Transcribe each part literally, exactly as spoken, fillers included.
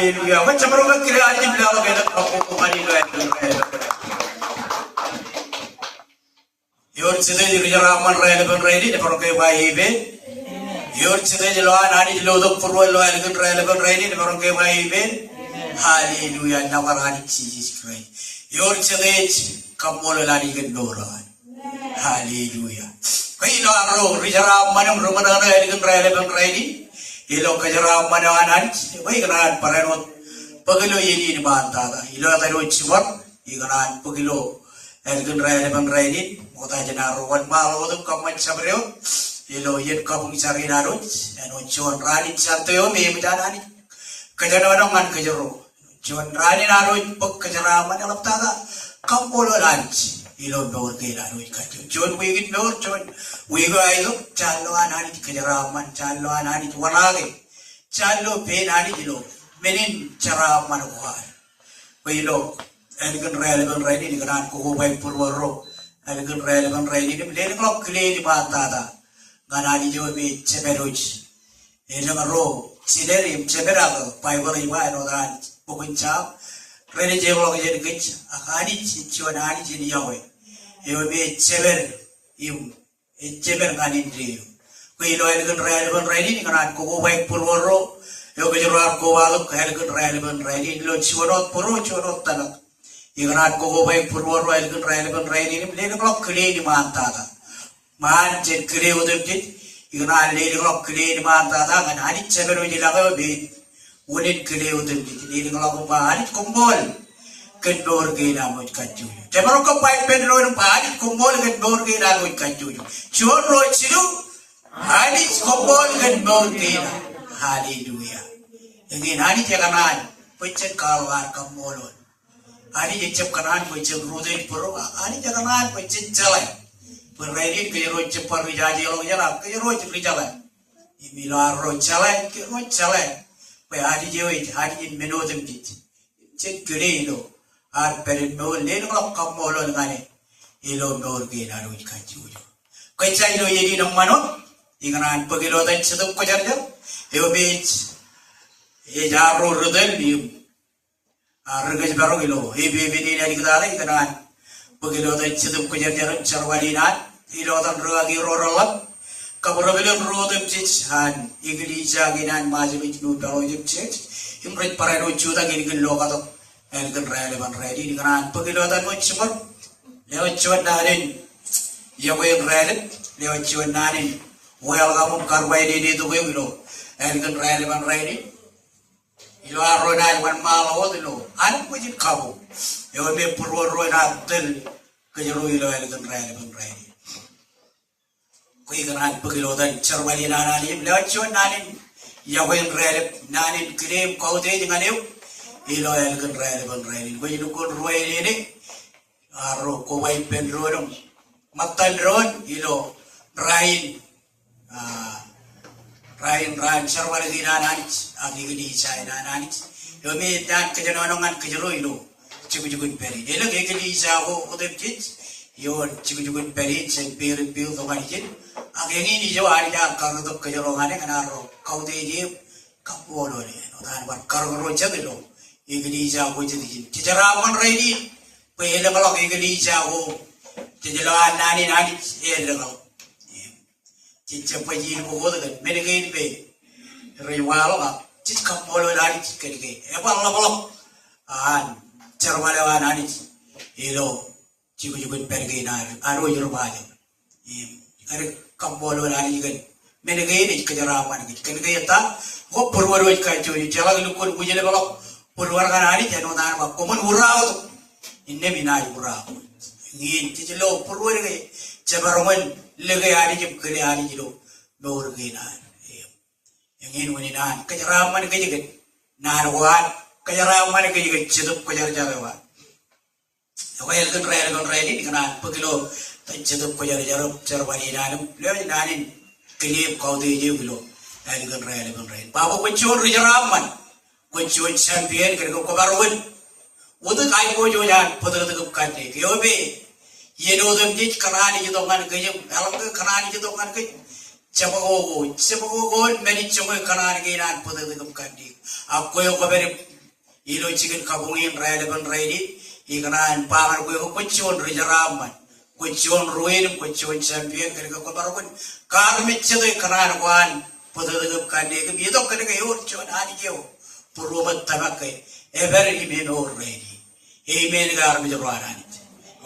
Hallelujah. Kwōj jab bar kile Anij im leḷọk elōñ kabbokbok ñan ilo ālikin raelep. Ewōr jete ej rijeraaṃṃan raelepen rainin, emaroñ ke ba amen. Ewōr jete ej lowaan Anij lotok būruon ilo ālikin raelepen rainin, emaroñ ke ba amen. Hallelujah, nōbar Anij Jisōs Kraist. Ewōr jete ej kaṃṃoolol Anij kōn mour eo an. Hallelujah. Bwe ilo arro rijeraaṃṃan im ri-ṃōṇōṇō ālikin raelepen rainin, ilo kōjeraaṃṃan eo an Anij, bwe ikōṇaan barāinwōt bōk ilo iien in ṃaantata. Ilo etan eo jibad, ikōṇaan bōk ilo ālikin raelepen rainin, ṃokta jān arro wōnṃaanḷọk wōt im kōṃṃan jabdewōt ilo iien kabuñ jar in ad wōj, āinwōt juon raan in Sunday eo me eṃōj an Anij kōjenolọk ñan kōjro. Juon raan in ad wōj bōk kōjeraaṃṃan, eḷaptata kaṃṃoolol Anij ilo mour kein ad wōj kajjojo. Juon wiik in mour, juon wiik eo aetok, jaar lo an Anij kōjeraaṃṃan, jaar lo an Anij wōnake, jaar lo pein Anij ilo men in jeraaṃṃan ko ad. Bwe ilo ālikin raelepen rainin ikōṇaan kokobaik būruorro ālikin raelepen rainin im lelōñḷọk kile in ṃaantata ñan Anij eo me ej Jemed wōj. Elōñ ro jined im jemed ak Baibōḷ ej ba āinwōt an bok in Sam, ren jeorḷọk jān kōj, ak Anij ej juon Anij in yokwe eo me ej jemed im ej jemed ñan indeeo. Bwe ilo ālikin raelepen rainin ikōṇaan kokobaik būruorro eo kōjro ar kobatok ālikin raelepen rainin ilo juon wōt bōro, juon wōt tōmak. Ikōṇaan kokobaik būruorro ālikin raelepen rainin im lelōñḷọk kile in ṃaantata. Ṃaan jen kile otemjej, ikōṇaan lelōñḷọk kile in ṃaantata ñan Anij Jemed wōj ilọk eo me ej unin kile otemjej. Lelōñḷọk im ba Anij koṃṃool kōn mour kein am wōj kajjojo. Jemaroñ ke ba ippān doon im ba Anij koṃṃool kōn mour kein am wōj kajjojo. Juon, ruo, jilu. Anij koṃṃool kōn mour kein am. Hallelujah. Eñin Anij ekōṇaan bwe jen kwaḷọk an kaṃṃoolol. Anij ejjab kōṇaan bwe jen rūtto ej bōro, Anij ekōṇaan bwe jen jeḷā. Bwe rainin kōjro ej jab bar rijajeḷọk jān, ak kōjro ej rijeḷā. Im ilo arro jeḷā, kōjro ej jeḷā bwe Anij eo ej Anij in men otemjej. Jen kile ilo ad pād im mour, lelōñḷọk kaṃṃoolol ñan e ilo mour kein ad wōj kajjojo. Kwōj ja ilo iien in eṃṃan wōt, ikōṇaan bōk ilo etan Jetōb Kwōjarjar eo me ej, ej arro ri tōl im a, ri kōjparok ilo epepen in āliktata, ikōṇaan bōk ilo etan Jetōb Kwōjarjar im jerbal in an, ilo etan rikaki ro reḷap, kab ri pād ilo ro otemjej an eklejia kein an Ṃajeḷ Hindu Fellowship Church, im rej barāinwōt jutak ālikin lo katok ālikin raelepen rainin, ikōṇaan bōk ilo etan wōt jibad, lewōj juon naan in yokwe in raelep, lewōj juon naan in welcome im karba in etok eok ilo ālikin raelepen rainin. Ilo arro naaj wōnṃaanḷọk wōt ilo an kwōj in kabuñ eo me būruorro in ad tōl kōjro ilo ālikin raelepen rainin. Kwe ikōṇaan bōk ilo etan jerbal in an Anij im lewōj juon naan in yokwe in raelep, naan in kile im kautiej ñan eok ilo ālikin raelepen rainin. Kwōj lukkuun ruwainene arro koba ippān doon im ṃōttan doon ilo rainin, a, rainin raan jerbal kein an Anij ak eklejia in an Anij eo me ej naan kōjenolọk ñan kōjro ilo jukjuk in pād in. Elōñ eklejia ko otemjej ioon jukjuk in pād in jān peer im peer tok Anij in. Ak eñin ijo Anij ear karreotok kōjro ñan e ñan arro kautiej e im kaṃṃoolol e. Āinwōt an bar karōk ro jet ilo eklejia ko jet ijin. Jej jeraaṃṃan rainin bwe elōñḷọk eklejia ko jej lo an naan in Anij elōñḷọk. Jej jab baj ilbōk wōt kōn men kein me rej waḷọk, ak jej kaṃṃoolol Anij kōn ke ebar ḷapḷọk an jerbal eo an Anij ilo jukjuk in pād kein ad, ad wōj ri Ṃajeḷ. Im kōn ke kaṃṃoolol Anij kōn men kein ej kōjeraaṃṃan kōj. Kōn ke eta, ko būruod wōj kajjojo, jeḷak lukkuun wūjlepḷọk būruod ñan Anij, āinwōt an ba, koṃwin uraotok innām inaaj uraok. Eñin jej lo būruod ke jemaroñ in lōke Anij im kile Anij ilo mour kein ad. Im eñin unin an kōjeraaṃṃan kōj kōn naan ko an, kōjeraaṃṃan kōj kōn Jetōb Kwōjarjar eo an. Ekwe ālikin raelepen rainin, ikōṇaan bōk ilo etan Jetōb Kwōjarjar im jerbal in an im lewōj naan in kile im kautiej eok ilo ālikin raelepen rainin. Ba bwe kwōn juon rijeraaṃṃan, kwōn juon champion, kōn ke kwō bar wōt wūtōk aiboojoj an bōtōktōk im kanniōk. Eo me iien otemjej kōṇaan ej itok ñan kōj im eḷaññe kōṇaan ej itok ñan kōj, jebōk ko, jebōk ko men in joñe kōṇaan kein an bōtōktōk im kanniōk. Ak kwe eo kwō pād im Ilo jikin kabuñ in raelepen rainin, ikōṇaan ba ñan kwe ke kwōj juon ri-jeraaṃṃan, kwōj juon ruwaan, kwōj juon champion, kōn ke kwōmaroñ in kaarmejjete kōṇaan ko an bōtōktōk kōm, kanniōk im itok kōn ke ewōr juon Anij eo būruōm ej tōmak ke epād im enoor rainin. Amen ke armej ro an Anij?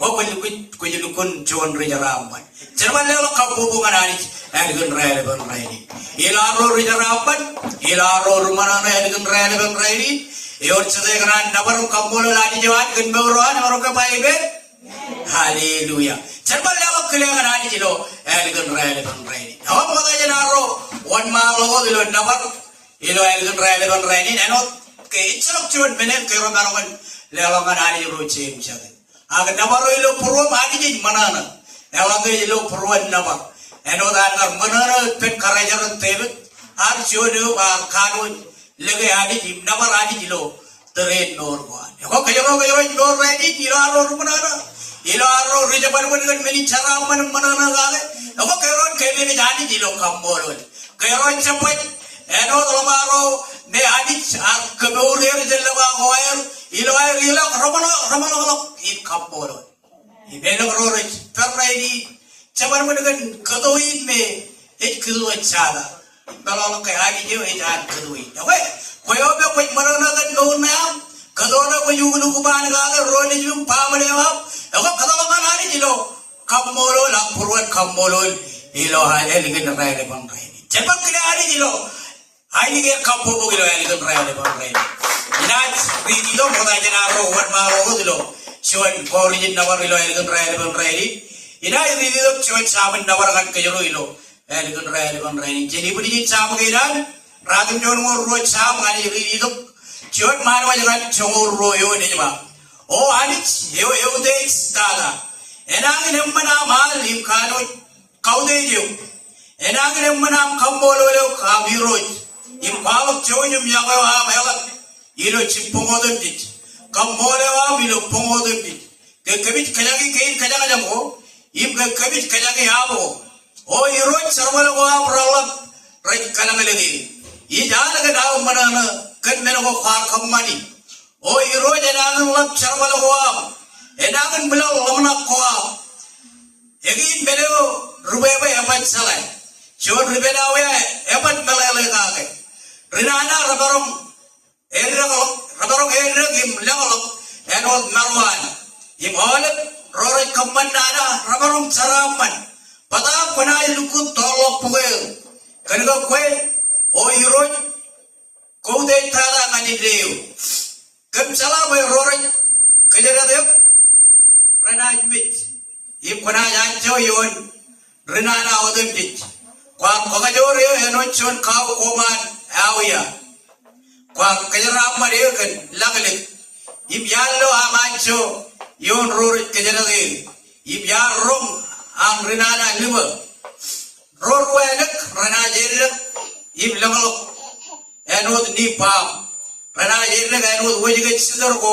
Kwōj, kwōj, kwōj lukkuun juon ri-jeraaṃṃan. Jen bar leḷọk kabbokbok ñan Anij ālikin raelepen rainin. Ilo arro ri-jeraaṃṃan, ilo arro ri-ṃōṇōṇō ālikin raelepen rainin, ewōr jete kōṇaan nōbar im kaṃṃoolol Anij eo an kōn mour eo an, emaroñ ke ba amen? Hallelujah. Jen bar leḷọk kile ñan Anij ilo ālikin raelepen rainin. Ekwe ṃokta jān arro wōnṃaanḷọk wōt ilo nōbar ilo ālikin raelepen rainin, āinwōt ke ejjeḷọk juon men in kōjro maroñ in leḷọk ñan Anij ro jeiū jatū. Ak nōbar eo ilo būruōm Anij ej ṃōṇōṇō. Eḷaññe ej ilo būruon nōbar, āinwōt an kar ṃōṇōṇō ippān karijeran Devid, ear juon eo ear kanooj lōke Anij im nōbar Anij ilo tōre in mour ko an. Ekwe kōjro, kōjro ej mour rainin ilo arro ri-ṃōṇōṇō, ilo arro ri-jeban ṃōṇōṇō kōn men in jeraaṃṃan im ṃōṇōṇō kake. Ekwe kōjro en keememej Anij ilo kaṃṃoolol. Kōjro ej jab baj āinwōt ḷōṃaro me Anij ear kōmour er jān lōba ko aer, ilo aer ilọk reṃōṇō, reṃōṇōḷọk in kaṃṃoolol. Im elōñ ro rej pād rainin, jeban ṃōṇōṇō kōn kōto in me ej kūtwōj jata. Im meḷọkḷọk ke Anij eo ej an kōto in. Ekwe, kwe eo me kwōj ṃōṇōṇō kōn mour ṇe aṃ, kōto ṇe kwōj uklukkuun kake, ro nejūṃ, baaṃle eo aṃ, ekwe kōtḷọk ñan Anij ilo kaṃṃoolol, ak būruon kaṃṃoolol ilo ālikin raelepen rainin. Jen bar kile Anij ilo ainikier kabbokbok ilo ālikin raelepen rainin. Inaaj riiti tok ṃokta jān arro wōnṃaanḷọk wōt ilo juon ko rijin nōbar ilo ālikin raelepen rainin. Inaaj riiti tok juon Sam in nōbar ñan kōjro ilo ālikin raelepen rainin. Jān ibwiljin Sam kein an, ratimjuonñoul ruo Sam, ña ij riiti tok juon ṃaan wōj ñan joñoul ruo eoon, ej ba, O Anij eo eutiej tata, enañin eṃṃan aṃ al im kanooj kautiej eok. Enañin eṃṃan aṃ kaṃṃoolol eok aṃ Irooj, im kwaḷọk jouj im yokwe eo aṃ eḷap ilo jibboñ otemjej, kaṃṃoolol eo aṃ ilo boñ otemjej. Ke kōmij kōjaki kein kōjañjañ ko, im ke kōmij kōjaki aṃ ko. O Irooj, jerbal ko aṃ reḷap rej kōḷañḷọk eō. Ij al kōn aō ṃōṇōṇō kōn men ko kwaar kōṃṃani. O Irooj, enañin ḷap jerbal ko aṃ, enañin ṃwilaḷ ḷōmṇak ko aṃ. Eñin men eo ri-bwebwe ebaj jeḷā. Juon ri-pād eo ebaj meḷeḷe kake. Ri nana remaroñ eddekḷọk, remaroñ eddek im lōñḷọk āinwōt maroñ an. Im aolep ro rej kōṃṃan nana remaroñ jeraaṃṃan. Bōtaab kwōnaaj lukkuun tọọrḷọk bukwe eō. Kōn ke kwe, O Irooj, koutiej tata ñan indeeo. Kōm jeḷā bwe ro rej kōjdat eok renaaj mej, im kwōnaaj anjọ ioon ri nana otemjej. Kwaar kōkajoor eō āinwōt juon kau koṃaan aoia. Kwaar kōjeraaṃṃan eō kōn lañlōñ. Im iar lo aṃ anjọ ioon ro rej kōjdat eō. Im iar roñ an ri nana ḷimō. Ro ruwānōk renaaj eddek im lōñḷọk āinwōt ni baaṃ. Renaaj eddek āinwōt wōjkōj sidor ko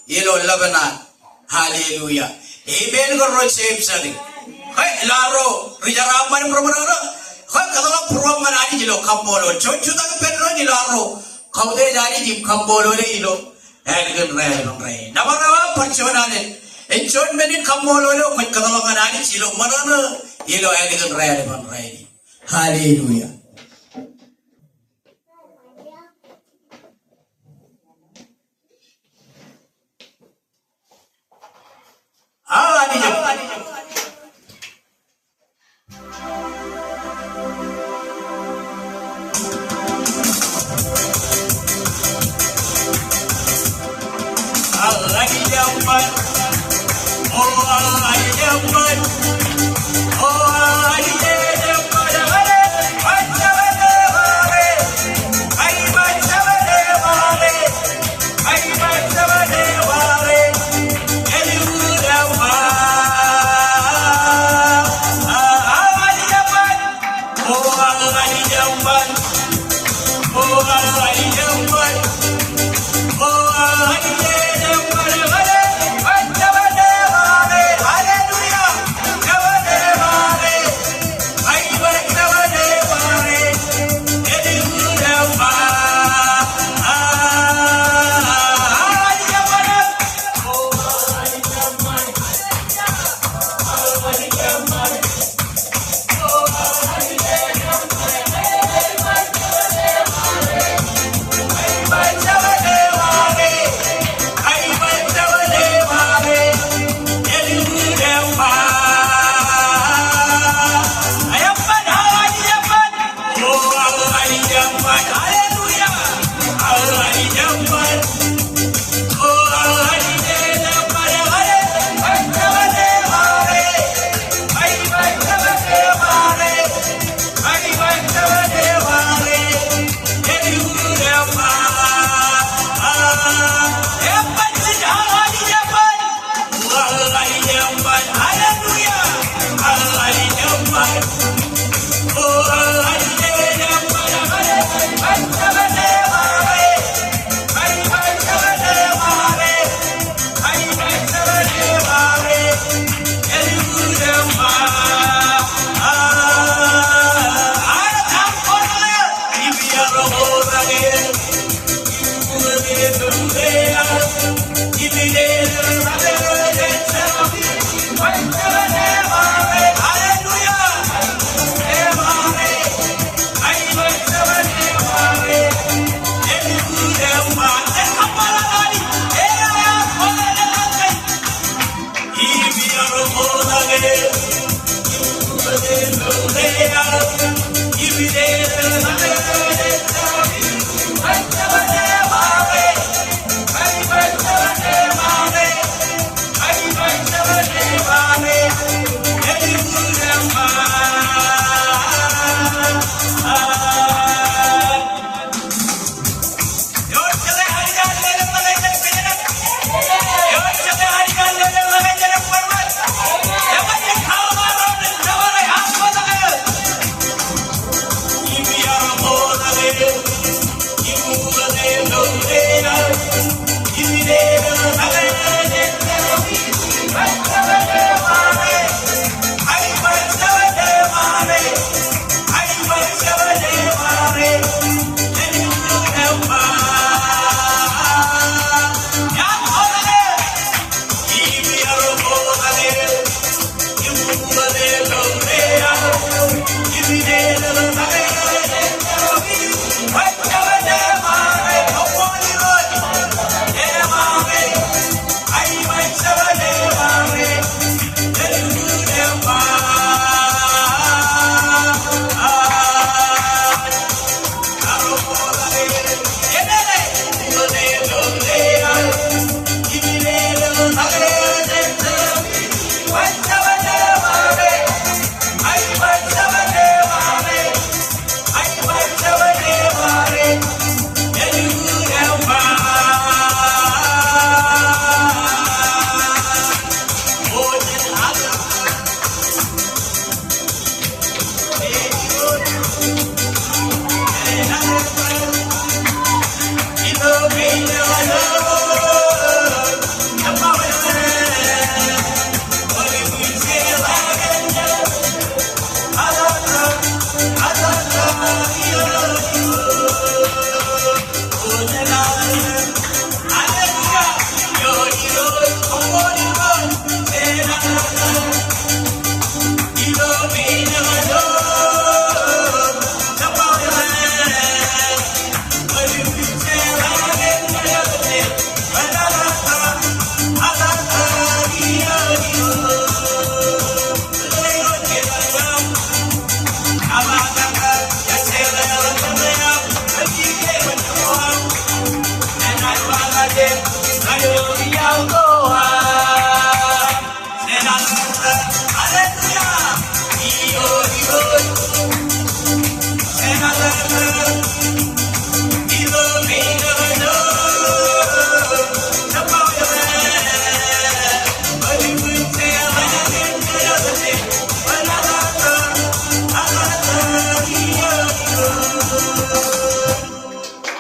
ilo Lebanon. Hallelujah. Amen ke ro jeiū jatū? Ke ilo arro ri-jeraaṃṃan im ri-ṃōṇōṇō, ke kōtḷọk būruōṃ ñan Anij ilo kaṃṃoolol. Juon jutak ippān doon ilo arro kautiej Anij im kaṃṃoolole ilo ālikin raelepen rainin. Nōbar eo aṃ bar juon alen. Ej juon men in kaṃṃoolol eo kwōj kōtḷọk ñan Anij ilo ṃōṇōṇō ilo ālikin raelepen rainin. Hallelujah. Al Anij eṃṃan. Al Anij eṃṃan. O Al Anij eṃṃan. O Al Anij eṃṃan.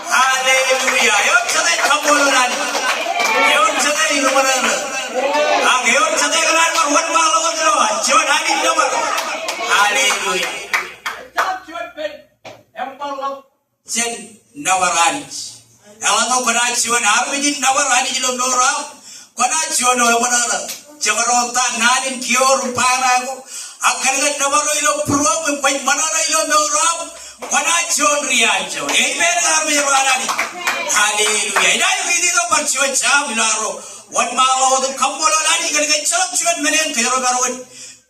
Hallelujah. Eor jete ej kaṃṃoolol Anij? Eor jete ej irbōrōrō? Ak eor jete ekōṇaan bar wōnṃaanḷọk ilo juon Anij nōbar? Hallelujah. Jen nōbar Anij. Eḷaññe kwōnaaj juon armej in nōbar Anij ilo mour eo aṃ, kwōnaaj juon eo eṃōṇōṇō. Jekdọọn ta naan in kiiō ri-Paira ko, ak kōn ke nōbar eo ilo būruōṃ im kwōj ṃōṇōṇō ilo mour eo aṃ, kwōnaaj juon ri-anjọ. Amen, armej ro an Anij. Hallelujah. Inaaj riiti tok bar juon jaam ilo arro wōnṃaanḷọk wōt im kaṃṃoolol Anij kōn ke ejjeḷọk juon men eṇ kōjro maroñ in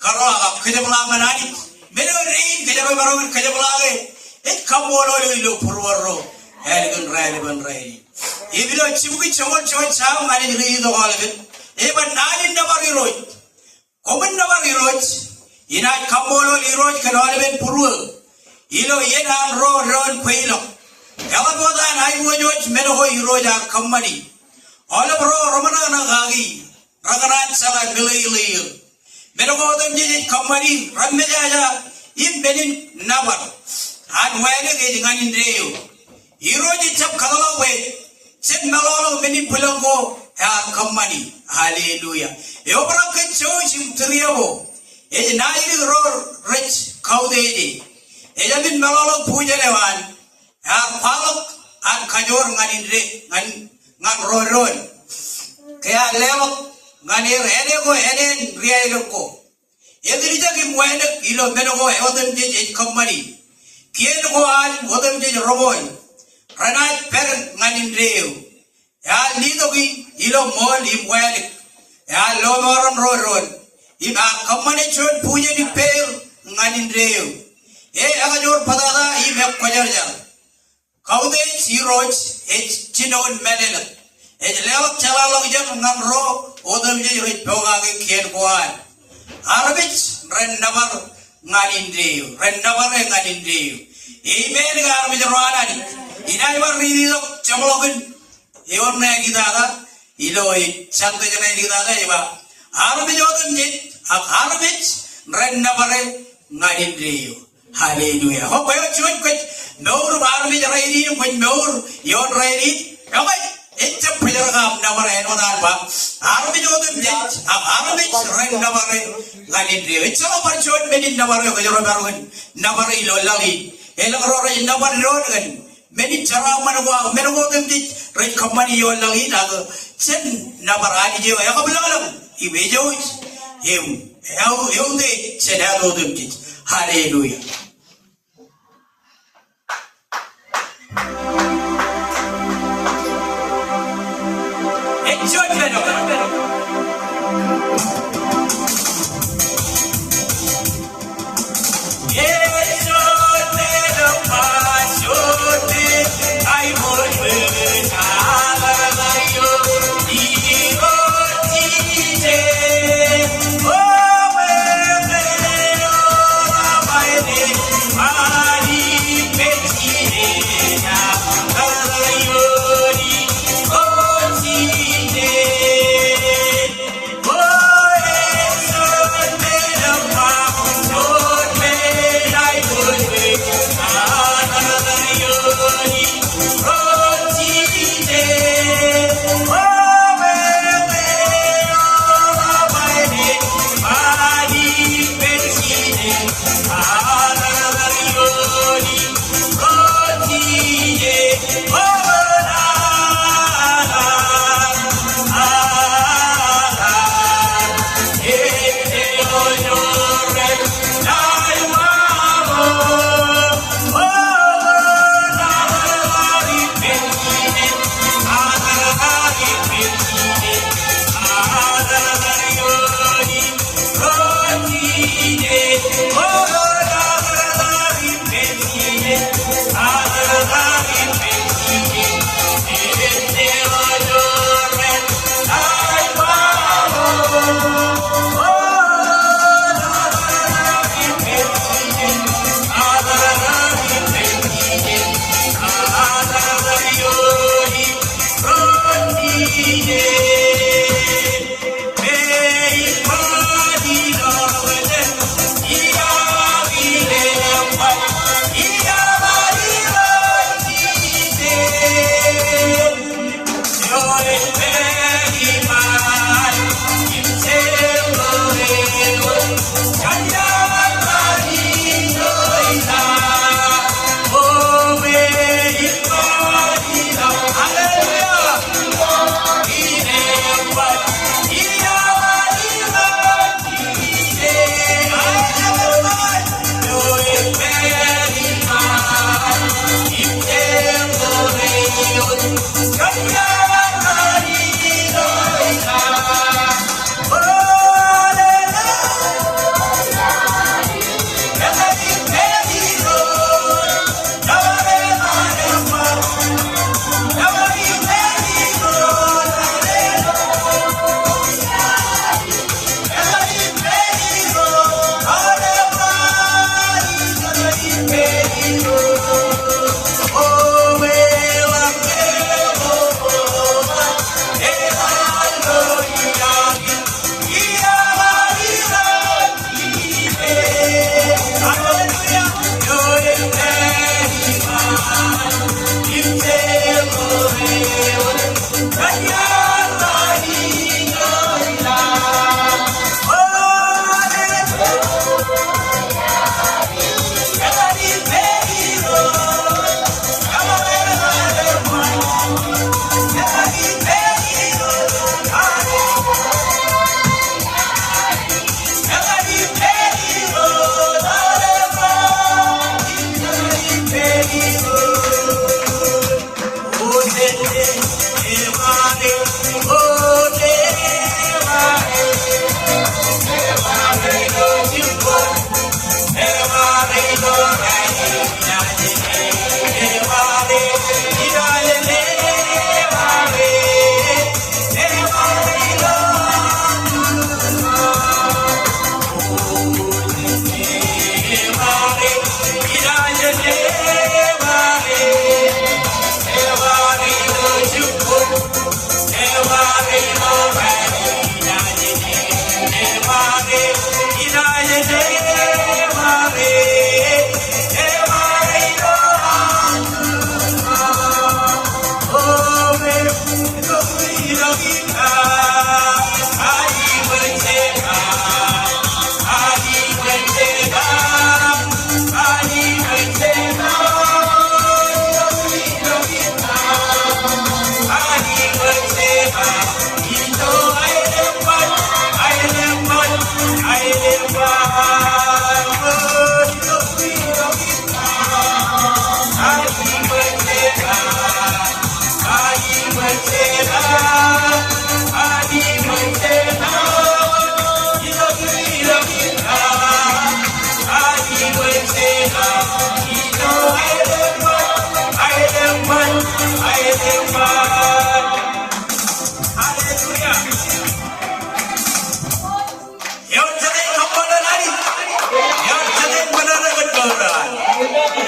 kōrọọl ak kōjepḷaak ñan Anij. Men eo dein kōjro maroñ in kōjepḷaak e, ej kaṃṃoolol eo ilo būruon ro ālikin raelepen raelep. Im ilo jibukwi joñoul juon jaam ña ij riiti tok aolepen, ej ba naan in nōbar Irooj. Koṃwin nōbar Irooj, inaaj kaṃṃoolol Irooj kōn aolepen būruō. Ilo iien an ro doon kweilọk, eḷap wōt an aiboojoj men ko Irooj ear kōṃṃani. Aolep ro reṃōṇōṇō kaki, rekōṇaan jeḷā meḷeḷe er. Men ko otemjej ej kōṃṃani, remejaja im men in nōbar. An wānōk ej ñan indeeo. Irooj ejjab kōtḷọk bwe jen meḷọkḷọk men in bwilōñ ko ear kōṃṃani. Hallelujah. Eobrak kōn jouj im tūriab eo. Ej naajdik ro rej kautiej e. Ejāmin meḷọkḷọk bujen eo an ear kwaḷọk an kajoor ñan indeeo, ñan, ñan ro doon. Ke ear leḷọk ñan er āne ko āne in ri-aelōñ ko. Etiljek im wānōk ilo men ko otemjej ej kōṃṃani. Kien ko an otemjej reṃool, renaaj pād ñan indeeo. Ear letok e ilo ṃool im wālik. Ear lọmọọren ro doon. Im ear kōṃṃane juon bujen ippāer ñan indeeo. E, ekajoor bōtata im ekwōjarjar. Kautiej Irooj ej jino in mālōtlōt. Ej leḷọk jeḷāḷọkjeṇ ñan ro otemjej rej pokake kien ko an. Armej ren nōbar ñan indeeo. Ren nōbare ñan indeeo. Amen ke armej ro an Anij? Inaaj bar riiti tok jeṃḷọkin eoon ṇa āliktata, ilo ej jab tōjṇae āliktata ej ba, armej otemjej, ak armej ren nōbare ñan indeeo. Hallelujah. Kwōj, kwōj mour im armej rainin, kwōj mour ioon rainin. Ekwe, ejjab bōjrak aṃ nōbar āinwōt an ba, armej otemjej, ak armej ren nōbare ñan indeeo. Ejjeḷọk bar juon men in nōbar eo kōjro maroñ in nōbar ilo laḷ in. Elōñ ro rej nōbar doon kōn men in jeraaṃṃan ko ak men ko otemjej rej kōṃṃani ioon laḷ in, ak jen nōbar Anij eo ekabwilōñlōñ im ejouj im eutiej jān āt otemjej. Hallelujah. Ej juon men eo.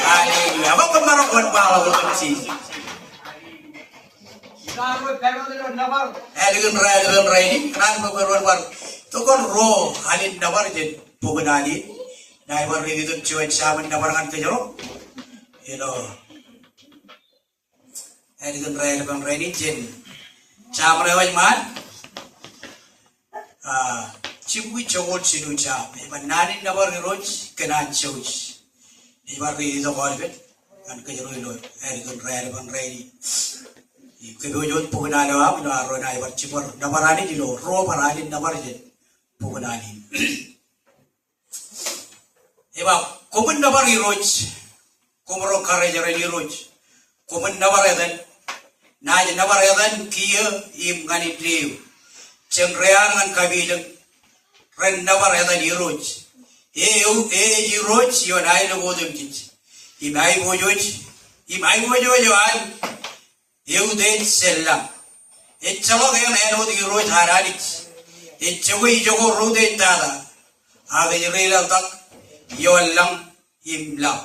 Hallelujah. Bwe kwōmaroñ wōnṃaanḷọk wōt im Jisōs. Ālikin raelepen rainin, kōṇaan bwe kwōn bar tokān ruo alen nōbar jān bok in al in. Ña ij bar riiti tok juon Sam in nōbar ñan kōjro. Ilo ālikin raelepen rainin jān Sam eo ej ṃaan. Ah, jibukwi joñoul jilu Sam. Ej ba naan in nōbar Irooj kōn an jouj. Ij bar riiti tok aolepān ñan kōjro ilo ālikin raelepen rainin. Im kōpooj wōt bok in al eo aṃ ilo arro in ej bar jibwe nōbar Anij ilo ruo bar alen nōbar jān bok in al in. Ej ba, koṃwin nōbar Irooj, koṃro karijerain Irooj. Koṃwin nōbar etan, naaj nōbar etan kiiō im ñan indeeo. Jān rear ñan kapilōñ ren nōbar etan Irooj. E, e, ej Irooj ioon aelōñ otemjej. Im aiboojoj, im aiboojoj eo an eutiej jān lañ. Ejjeḷọk eṇ āinwōt Irooj ad Anij. Ej jokwe ijoko reutiej tata. Ak ej reilaḷtak ioon lañ im laḷ.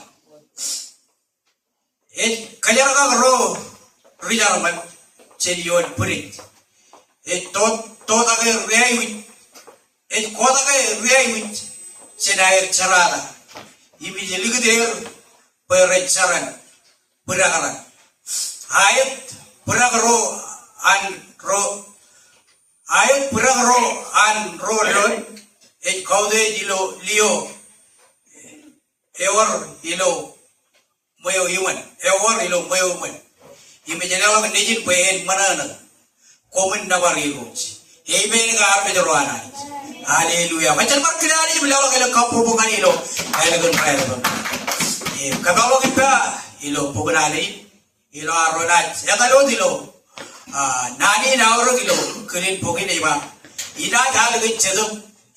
Ej kōjerkak ro rijarmān jān ioon bwidej. Ej tot, totake riaiwij. Ej kotake riaiwij jān aer jerata. Im ej likūt er bwe rej jeran bwidakrak. Aet bwidak ro an ro, aet bwidak ro an ro doon, ej kautiej ilo liō, ewōr ilo ṃweo iṃōn, ewōr ilo ṃweo iṃōn. Im ej leḷọk nejin bwe en ṃōṇōṇō. Koṃwin nōbar Irooj. Amen ke armej ro an Anij? Hallelujah. Jen bar kile Anij im leḷọk elōñ kabbokbok ñan e ilo ālikin raelepen. Im kōpeḷḷọk ippa ilo bok in al in. Ilo arro naaj etal wōt ilo, ah, naan in aorōk ilo kilin bok in ej ba, inaaj alikin Jetōb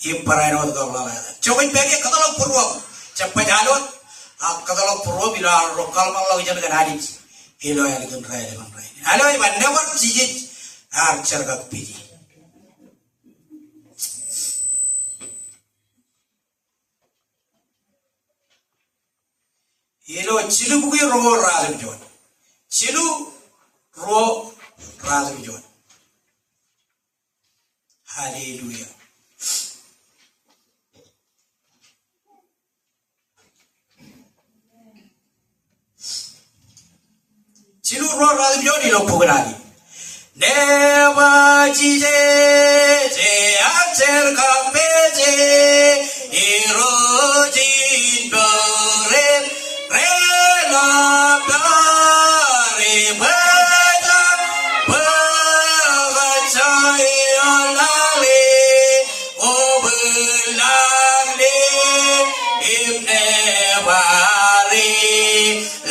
im barāinwōt kōḷḷaḷ etan. Jokwe pād ie, kōtḷọk būruōṃ. Jab baj al wōt, ak kōtḷọk būruōṃ ilo arro kōḷmānḷọkjeṇ kōn Anij ilo ālikin raelepen rainin. Al eo ej ba, nōbar Jisōs ear jerkakpeje. Ilo jilu bukwi ruo ruatimjuon. Jilu ruo ruatimjuon. Hallelujah. Jilu ruo ruatimjuon ilo bok in al in. Nōbar Jisōs ear jerkakpeje, Irooj in bōrem reḷap tariṃ bōjak bōkaj ioon laḷ e. Obōn lañlōñ im nōbar e,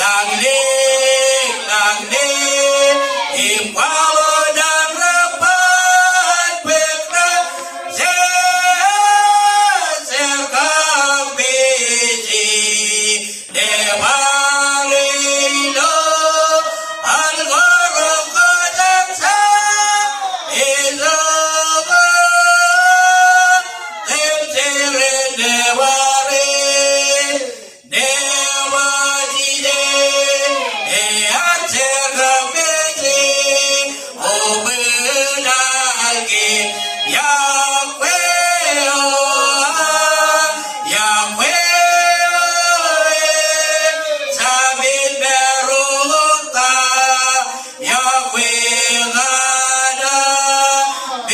lañlōñ, lañlōñ im kwaḷọk an rej pād bōk ro, Jisōs ear kōṃṃan bōjrak. Nōbar e ilo al ko rej kōjak jān ijoko, kōm jeren nōbar e, nōbar Jisōs ear jerkakpeje. Obōn al ke, iọkwe eo aō, iọkwe eo aō, Jabōt Meroñ, iọkwe ñan Anij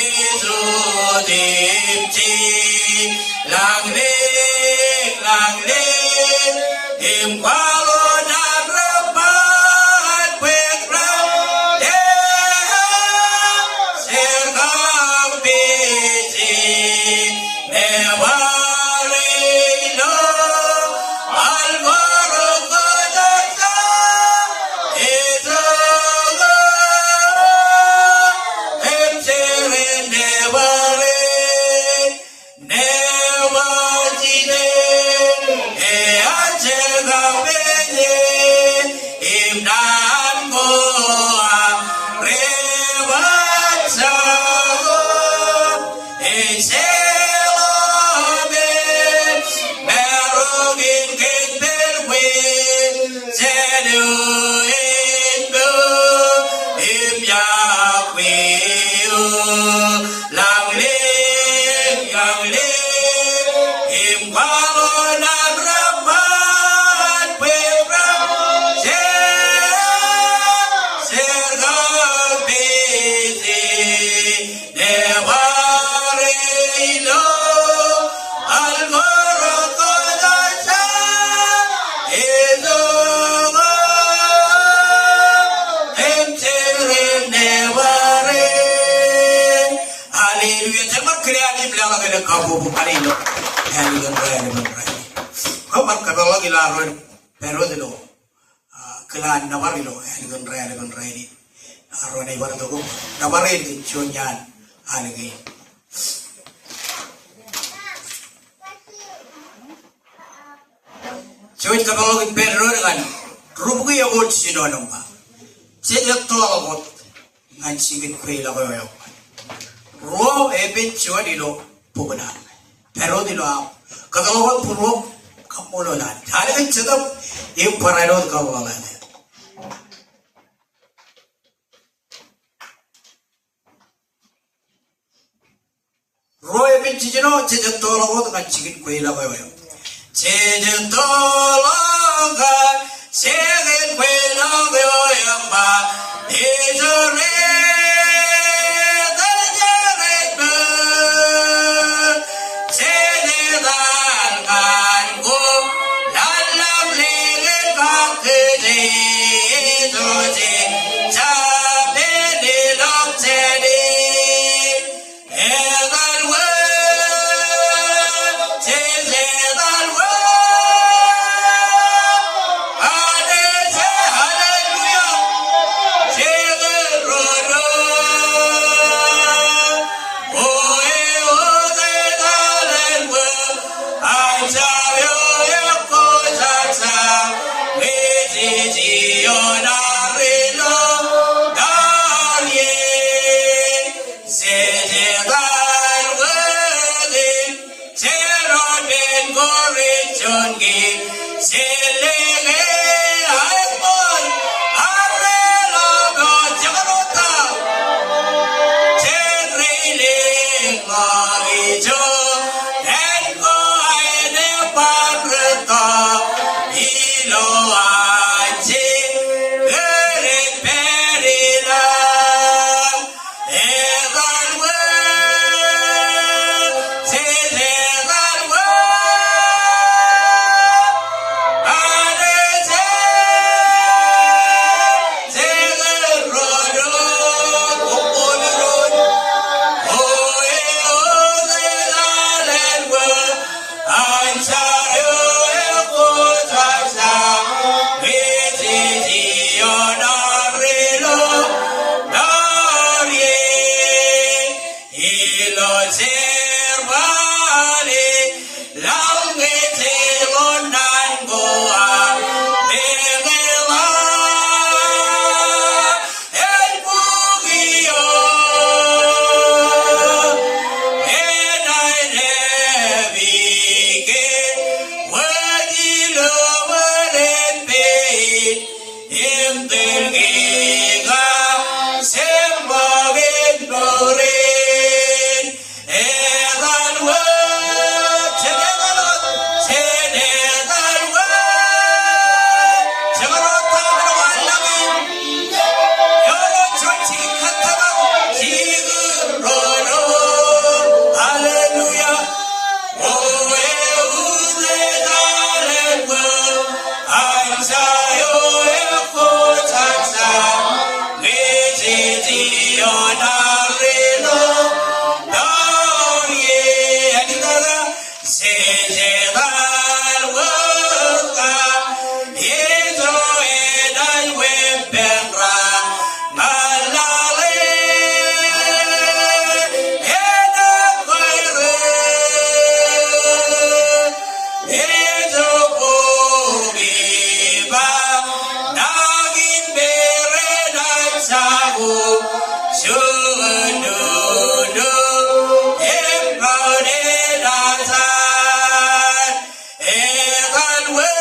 im Jetōb, lañlōñ, lañlōñ im kwaḷọk an rej pād bōk ro, Jisōs ear kōṃṃan bōjrak. Nōbar e ilo al ko rej kōjak jān ijoko, kōm jeren nōbar e, nōbar Jisōs ear jerkakpeje. kabbokbok ñan ilo ālikin raelepen rainin. Kwō bar kōpeḷḷọk ilo arro pād wōt ilo, ah, kile an nōbar ilo ālikin raelepen rainin. Arro ṇe bar tok, nōbar in kōn juon iaan ālikin. Jouj kōpeḷḷọk in pād doon ñan rubukwi ekwe jinoin im ba, jej ettoḷọk wōt ñan jikin kweilọk eo eṃṃan. Ruo epen juon ilo bok in an. Pād wōt ilo aṃ kōtḷọk wōt būruōṃ, kaṃṃoolol an. Ālikin Jetōb im barāinwōt kaṃṃoolol an. Ruo epen jiljino, jej ettoḷọk wōt ñan jikin kweilọk eo eṃṃan. Jej ettoḷọk ñan jikin kweilọk eo eṃṃan. Ej rej, ej rej bōk. Jej etal ñan ko, laḷḷap lōñ in kake jej, jej jab pen ilọk jāne. Etal wōt, jej etal wōt. Anij ej, hallelujah. Jej ro ro. O eo jej etal wōt. Anij eo ekwe jab, jej ioon arro ilo tar ie. Jej etal wōt in, jej ro pen ko rej juon kiiō, jej lōñ e aeṃṃan, arro ḷapḷọk, jej kōnono ta, jej reilōñ ḷọk ijo, en ko aenō bar rūtto, ilo an jej kōrā pād ilo. Etal wōt, jej etal wōt. Anij ej, jej ro ro, o ro ro. O eo jej etal wōt. Anij eo ekwe jab, jej ioon arro ilo tar ie. Ilo jerbal in laḷ ñe jej ḷoor naan ko aō meñe ḷọk. Ej bukwi eo enaaj nōbar kōn wōt ilo bōlen pein im tūlki kab jemḷọkin mour in. Etal wōt, jej etal wōt, jej etal wōt. Jej kōnono ta, kōnono ta, kōnono ta. Eo ro juon jikin kōttāṃṃan, jikin ro ro. Hallelujah. O eo jej etal wōt, Anij eo ekwe jab, jej ioon arro ilo tar ie. Jej etal wōt kab, ijo enaaj weeppān raṇ ñan laḷ e, enaaj kweirōk. Ijo bukwi ba, nañin peran ej jako, juon nunu, im mour enaaj jar. Etal wōt,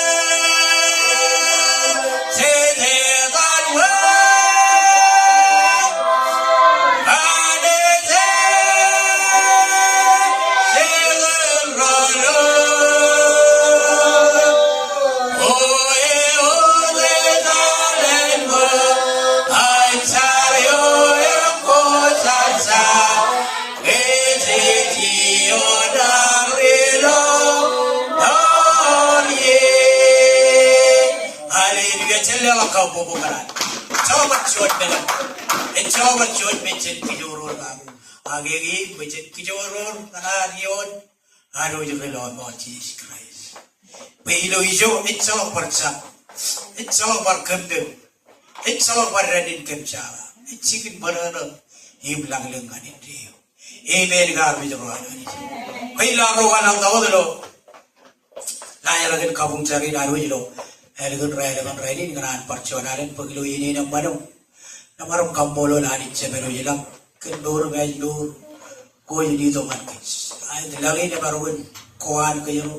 jej etal wōt. Anij ej, jej ro ro. O eo jej etal wōt, Anij eo ekwe jab, jej ioon arro ilo tar ie. Hallelujah. Jen leḷọk kabbokbok ñan an. Ejjeḷọk bar juon men. Ejjeḷọk bar juon men jen kijoor wōt kake. Ak eñin bwe jen kijoor ñan ad ioon Anij ri lọmọọr Jisōs Kraist. Bwe ilo ijo ejjeḷọk bar jab, ejjeḷọk bar kōmpem, ejjeḷọk bar dān in kōmjaaḷa. Ej jikin ṃōṇōṇō im lañlōñ ñan indeeo. Amen. Kar mej ro Anij. Kwe ilo ad ro kōṇaan tok ilo laajrak in kabuñ jar in ad wōj ilo ālikin raelep in rainin, ikōṇaan bar juon alen bōk ilo iien in eṃṃan im nōbar im kaṃṃoolol Anij Jemān wōj ilañ kōn mour im ej mour ko ej itok ñan kōj. Ak laḷ in emaroñ in kowaan kōjro,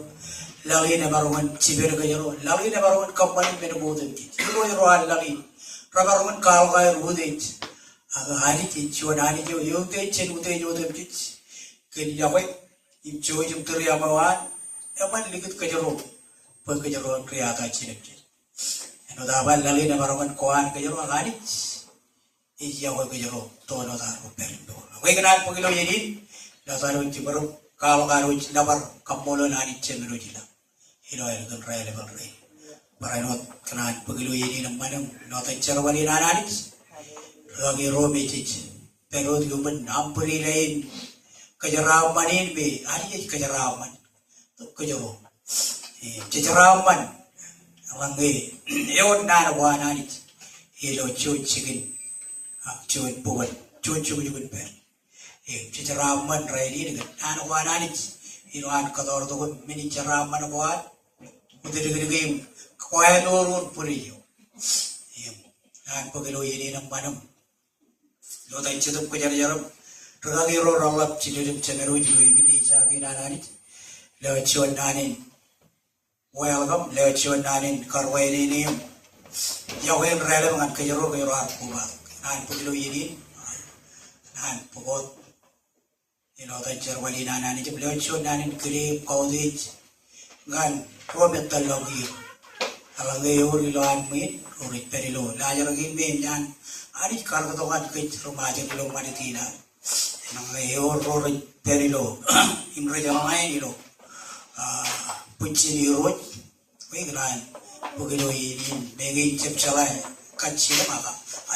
laḷ in emaroñ in jipen kōjro, laḷ in emaroñ in kōṃṃan men ko otemjej. Irooj ro an laḷ in, remaroñ in kwaḷọk aer utiej. Ak Anij ej juon Anij eo eutiej jān utiej otemjej. Kōn iọkwe im jouj im tūriaṃo eo an, eṃṃan likūt kōjro bwe kōjro en riata jinōmjej. Āinwōt aō ba, laḷ in emaroñ in kowaan kōjro, ak Anij ej iọkwe kōjro toon wōt ad ro pād im doon. Ak kwe ikōṇaan bōk ilo iien in, ilo ad wōj jibadek, kwaḷọk ad wōj nōbar, kaṃṃoolol Anij Jemān wōj ilañ ilo ālikin raelep in rainin. Barāinwōt kōṇaan bōk ilo iien in eṃṃan im ilo etan jerbal in an Anij, rūkaki ro me jej pād wōt iuṃwin umbrella in kōjeraaṃṃan in me Anij ej kōjeraaṃṃan kōjro. E, jej jeraaṃṃan eḷaññe ewōr naan ko an Anij ilo juon jikin, ak juon bukun, juon jukjuk in pād. E, jej jeraaṃṃan rainin kōn naan ko an Anij ilo an kōtọọr tok im men in jeraaṃṃan ko an, utdikdik im kwaḷọk ro bwidej eo. E, ikōṇaan bōk ilo iien in eṃṃan im ilo etan Jetōb Kwōjarjar im rūkaki ro reḷap, jiljilimjek ro ilo eklejia kein an Anij, lewōj juon naan in welcome, lewōj juon naan in karuwainene im iọkwe in raelep ñan kōjro, kōjro ad kobatok. Ikōṇaan bōk ilo iien in, ikōṇaan bōk wōt ilo etan jerbal in an Anij im lewōj juon naan in kile im kautiej ñan ro me tōllọk iiō. Eḷaññe ewōr ilo an ṃwiin ro rej pād ilo laajrak in me eṃōj an Anij karōk tok ñan kōj ri Ṃajeḷ ilo ṃanit in ad. Eḷaññe ewōr ro rej pād ilo im rej ḷōñāān ilo, a, bwijin Irooj, bwe ikōṇaan bōk ilo iien in, meñe ij jab jeḷā kajjitōk, ak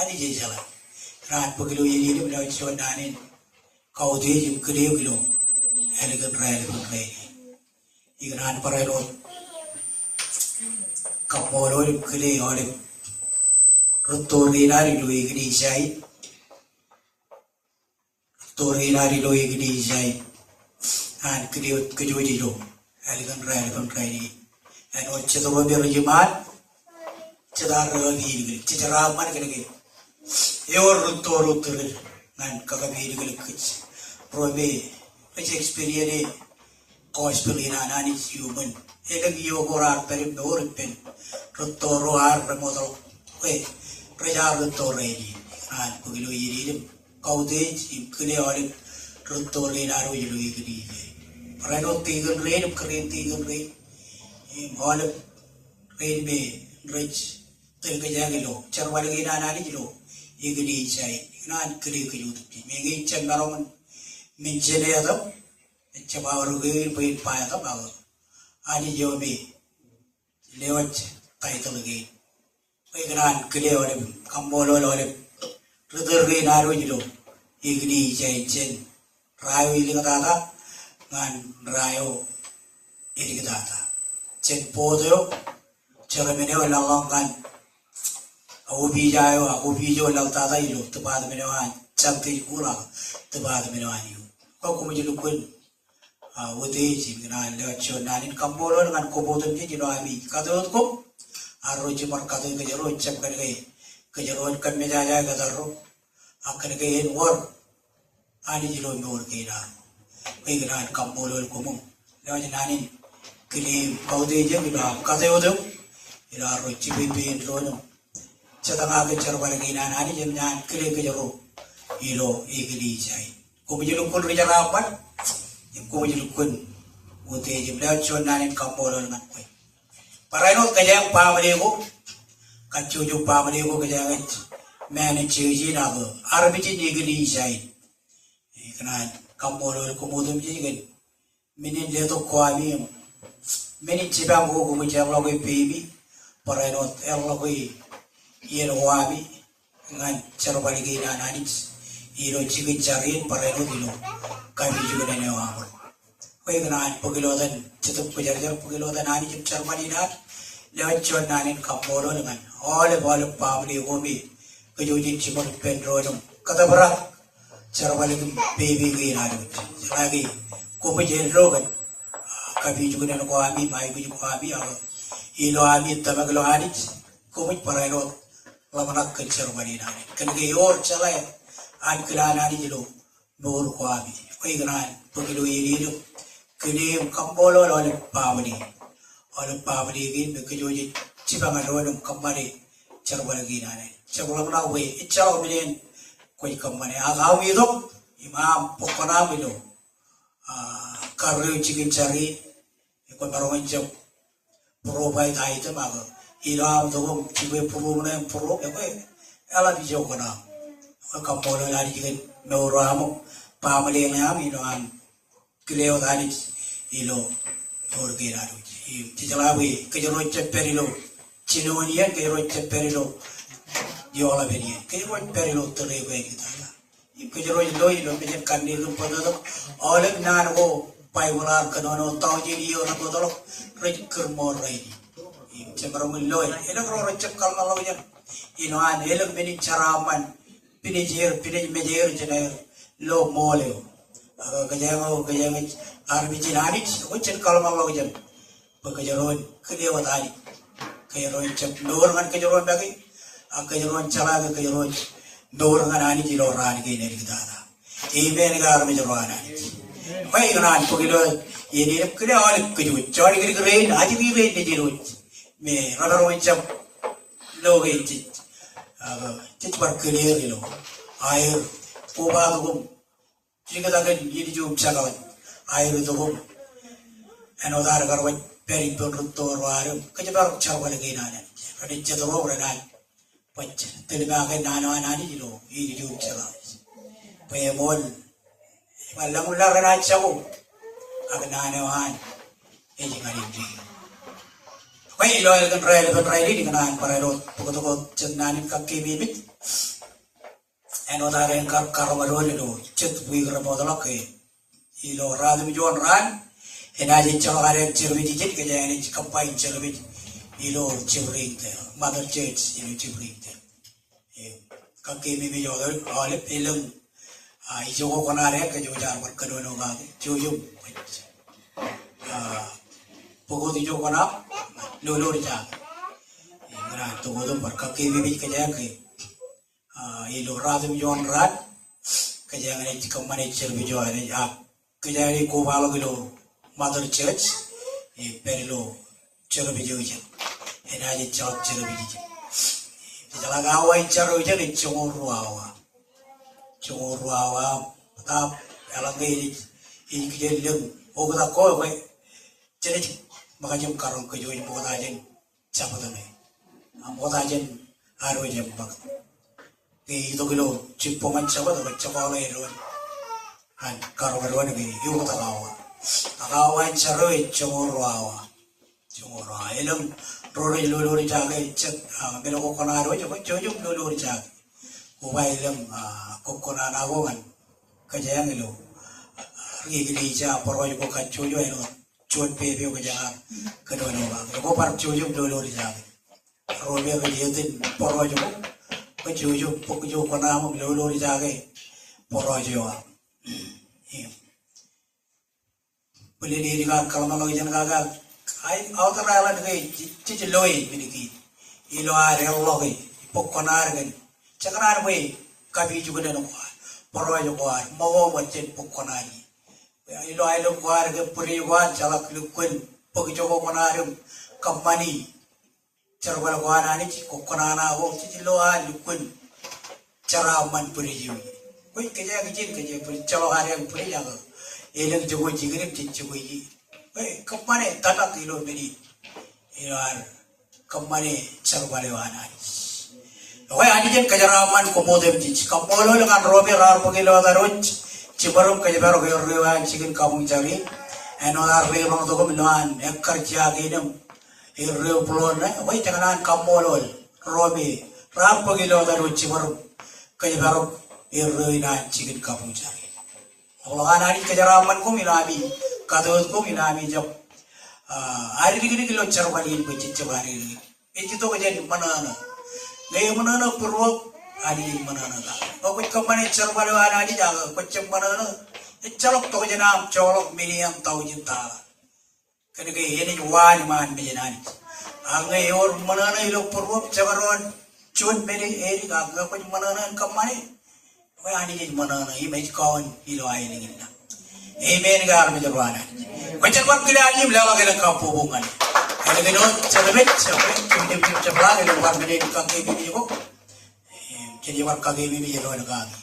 Anij ej jeḷā. Ikōṇaan bōk ilo iien in im lewōj juon naan in kautiej im kile eok ilo ālikin raelep in rainin. Ikōṇaan barāinwōt kaṃṃoolol im kile aolep rūtto rein ad ilo eklejia in, rūtto rein ad ilo eklejia in an kile wōt kōj wōj ilo ālikin raelep in rainin. Āinwōt jet ro me rej iṃaan, jet ad ri-kakapeliklik, jej jeraaṃṃan kōnke ewōr rūtto ro tūrūd ñan kakapeliklik kōj. Ro me rej experience e gospel in an Anij iuṃwin elōñ iiō ko raar pād im mour ippān rūtto ro ad remootḷọk bwe rej ar rūtto rainin. Ikōṇaan bōk ilo iien in im kautiej im kile aolep rūtto rein ad wōj ilo eklejia in. Barāinwōt tikōn rein im kōrā in tikōn rein im aolep rein me rej tōl kōj ilo jerbal kein an Anij ilo eklejia in. Ikōṇaan kile kōj otemjej. Meñe ij jab maroñ in mention e etan, ij jab aorōk eō in bwe in ba etan, ak Anij eo me lewōj title kein. Bwe ikōṇaan kile aolep, kaṃṃoolol aolep ri-tōl rein ad wōj ilo eklejia in jān ra eo iliktata ñan ra eo iliktata. Jān board eo, chairman eo laḷḷọk ñan opija eo, ak opija eo laḷtata ilo department eo an Sunday school ak department eo an youth. Koṃij lukkuun, a, utiej im ikōṇaan lewōj juon naan in kaṃṃoolol ñan koṃ otemjej ilo ami kate wōt koṃ. Arro jiṃor kate kōjro, ejjab kōnke kōjro en kōmmejaja kōttar ro, ak kōnke en wōr Anij ilo mour kein arro. Bwe ikōṇaan kaṃṃoolol koṃ im lewōj naan in kile im kautiej eok ilo am kate wōt eok ilo arro jipepe in doon im jetaña kōn jerbal kein an Anij im ñan kile kōjro ilo eklejia in. Koṃij lukkuun ri jeraaṃṃan im koṃij lukkuun utiej im lewōj juon naan in kaṃṃoolol ñan kwe. Barāinwōt kōjeañ baaṃle ko, kajjojo baaṃle ko kōjeañ ej manage e ijin ak armej in eklejia in. Ikōṇaan kaṃṃoolol koṃ otemjej kōn men in letok ko ami im men in jipañ ko koṃij eḷḷọke peimi, barāinwōt eḷḷọke iien ko ami ñan jerbal kein an Anij ilo jikin jar in barāinwōt ilo kapijuknen eo aṃ. Kwe ikōṇaan bōk ilo etan Jetōb Kwōjarjar, bōk ilo etan Anij im jerbal in ad, lewōj juon naan in kaṃṃoolol ñan aolep, aolep baaṃle ko me kōj wōj jiṃor ippān doon im kōtōprak jerbal in pepe kein ad. Jeḷā ke koṃij eddo kōn kapijuknen ko ami im aikuj ko ami, ak ilo ami tōmak ilo Anij, koṃij barāinwōt ḷōmṇak kōn jerbal in Anij. Kōn ke ewōr jeḷā ankilaan Anij ilo mour ko ami. Kwe ikōṇaan bōk ilo iien in im kile im kaṃṃoolol aolep baaṃle, aolep baaṃle kein me kōj wōj jipañ doon im kōṃṃane jerbal kein Anij. Jab ḷōmṇak bwe ejjeḷọk men in kwōj kōṃṃane, ak aṃ itok im aṃ bōk kuṇaaṃ ilo, ah, karreo jikin jar in, kwōmaroñ in jab provide item, ak ilo aṃ itok im jibwe būruōm ṇe im būruōm, ekwe eḷap ijo kuṇaaṃ. Ekwe kaṃṃoolol Anij kōn mour eo aṃ, baaṃle eo aṃ, ilo aṃ kile wōt Anij ilo mour kein ad wōj. Im jej jeḷā bwe kōjro jab pād ilo jinoin iien, kōjro jab pād ilo eoḷapān iien, kōjro pād ilo tōre ko āliktata. Im kōjro ilo, ilo mejān kanniōk im bōtōktōk, aolep naan ko Baibōḷ ear kōnono taujin iiō rej bōtḷọk, rej kūr ṃool rainin. Im jemaroñ in loe, elōñ ro rejjab kōḷmānḷọkjeṇ ilo an elōñ men in jeraaṃṃan pinej er, pinej mej er jān aer ilo ṃool eo. Ak kōjeañ, kōjeañ armej in Anij, kwe jen kōḷmānḷọkjeṇ bwe kōjro en kile wōt Anij. Kōjro en jab mour ñan kōjro make, ak kōjro en jeḷā ke kōjro en mour ñan Anij ilo raan kein āliktata. Amen ke armej ro an Anij? Kwe ikōṇaan bōk ilo iien in im kile aolep kōj wōj, jọọr ikdik rein, ajri rein nejid wōj me remaroñ in jab lo ke jej, ah, jej bar kile er ilo aer kobatok im liktak in ilju im jekḷaj, aer itok im āinwōt ad kar wōj pād ippān rūtto ro ad im kōjparok jerbal kein an Anij. Renaaj jet ro, renaaj baj tōl make naan eo an Anij ilo ilju im jekḷaj. Bwe eṃool, ej bar lōñ im laḷ renaaj jako, ak naan eo an ej ñan indeeo. Kwe ilo aer kōn raelepin rainin, ikōṇaan barāinwōt bōktok wōt jet naan in kakememej. Āinwōt ad en kar karoñ doon ilo jet wiik remootḷọk ke ilo ratimjuon raan, enaaj ejjeḷọk ad en service ijin, kōjeañ naaj combine service ilo Jibrin Temple, Mother Church ilo Jibrin Temple. Im kakememej aolep, aolep elōñ, ah, ijo ko koṇaad, kōj wōj bar kōnono kake, jouj im, ah, bōk wōt ijo koṇaad, lolorjake. Im ikōṇaan tok wōt im bar kakememej kōjeañ ke ah, ilo ratimjuon raan, kōjeañ naaj kōṃṃane service eo, ak kōjeañ naaj kobaḷọk ilo Mother Church, e, pād ilo service eo ijin. Enaaj ejjeḷọk service ijin. Jejeḷā ke awa in jar eo ijin ej joñoul ruo awa. Joñoul ruo awa, bōtab eḷaññe ej, ej kijen lōñ oktak ko, ekwe jenaaj ṃōkaj im karoñ kōj wōj ṃokta jān Jabōt ṇe. Aṃ ṃokta jān ad wōj eṃṃakūt. Ke itok ilo jibboñ in Jabōt, ekwe jekọọle doon an karoñ doon ke eoktak awa. Ak awa in jar eo ej joñoul ruo awa. Joñoul ruo awa. Elōñ ro rej lolorjake, jet, ah, men ko koṇaad wōj, ekwe jouj im lolorjake. Koba elōñ, ah, kōkkoṇaṇa ko ñan kōjeañ ilo, ah, ri eklejia, bōroj ko kajjojo āinwōt juon pepe eo kōjeañ kōnono kake. Ekwe bar jouj im lolorjake. Ro me rej etin bōroj ko, kōj jouj im bōk ijo koṇaaṃ im lolorjake bōroj eo aṃ. Im bōlen eo ej kar kōḷmānḷọkjeṇ kake, ak aō, aō tōre ḷọk ke jej loe men kein ilo ad erḷọke bōk koṇaad kōn, jekōṇaan bwe kapijuknen ko ad, bōroj ko ad, ṃōko ṃōd, jen bōk koṇaad. Ilo aelōñ ko ad ke bwidej ko ad, jeḷak lukkuun bōk ijo ko koṇaad im kōṃṃani jerbal ko an Anij, kōkkoṇaṇa ko, jej lo ad lukkuun jeraaṃṃan bwidej eo. Kwe kōjeañ ijin, kōjeañ bwidej, ejjeḷọk ad eañ bwidej, ak elōñ ijo ko jikin im jej jokwe ie. Kwe kōṃṃane tōmak ilo men in ilo ad kōṃṃane jerbal eo an Anij. Ekwe Anij en kōjeraaṃṃan koṃṃool im jej kaṃṃoolol ñan ro me raar bōk ilo etan wōj jiṃor im kōjparok erreo eo an jikin kabuñ jar in. Āinwōt ad leḷọk tok im lo an ekkar jea kein im erreo būḷood ṇe, ekwe ikōṇaan kaṃṃoolol ro me raar bōk ilo etan wōj jiṃor im kōjparok erreo in an jikin kabuñjari. Ḷọk an Anij kōjeraaṃṃan koṃ ilo ami kate wōt koṃ ilo ami jab, ah, aririkdik ilo jerbal in bwe jej jab aririkdik. Ej itok jān ṃōṇōṇō. Ñe eṃōṇōṇō būruō, Anij ej ṃōṇōṇō kake. Bwe kwōj kōṃṃane jerbal eo an Anij ak kwōj jab ṃōṇōṇō, ejjeḷọk tokjān aṃ joḷọk men eo an taujin tala. Kōnke enaaj waan iṃaan mejān Anij. Ak ñe ewōr ṃōṇōṇō ilo būruōṃ, jekdọọn juon men eo edik, ak ñe kwōj ṃōṇōṇō in kōṃṃane, bwe Anij ej ṃōṇōṇō im ej kọọl ilo aelōñ in lañ. Amen ke armej ro an Anij? Kwōj jen bar kile an im leḷọk elōñ kabbokbok ñan e. Ālikin wōt, Jelṃej, Jelṃej, Jelṃej, Jelṃej, bar men in kakeememej ko. Im, jen bar kakeememej ilo eṇ kaki.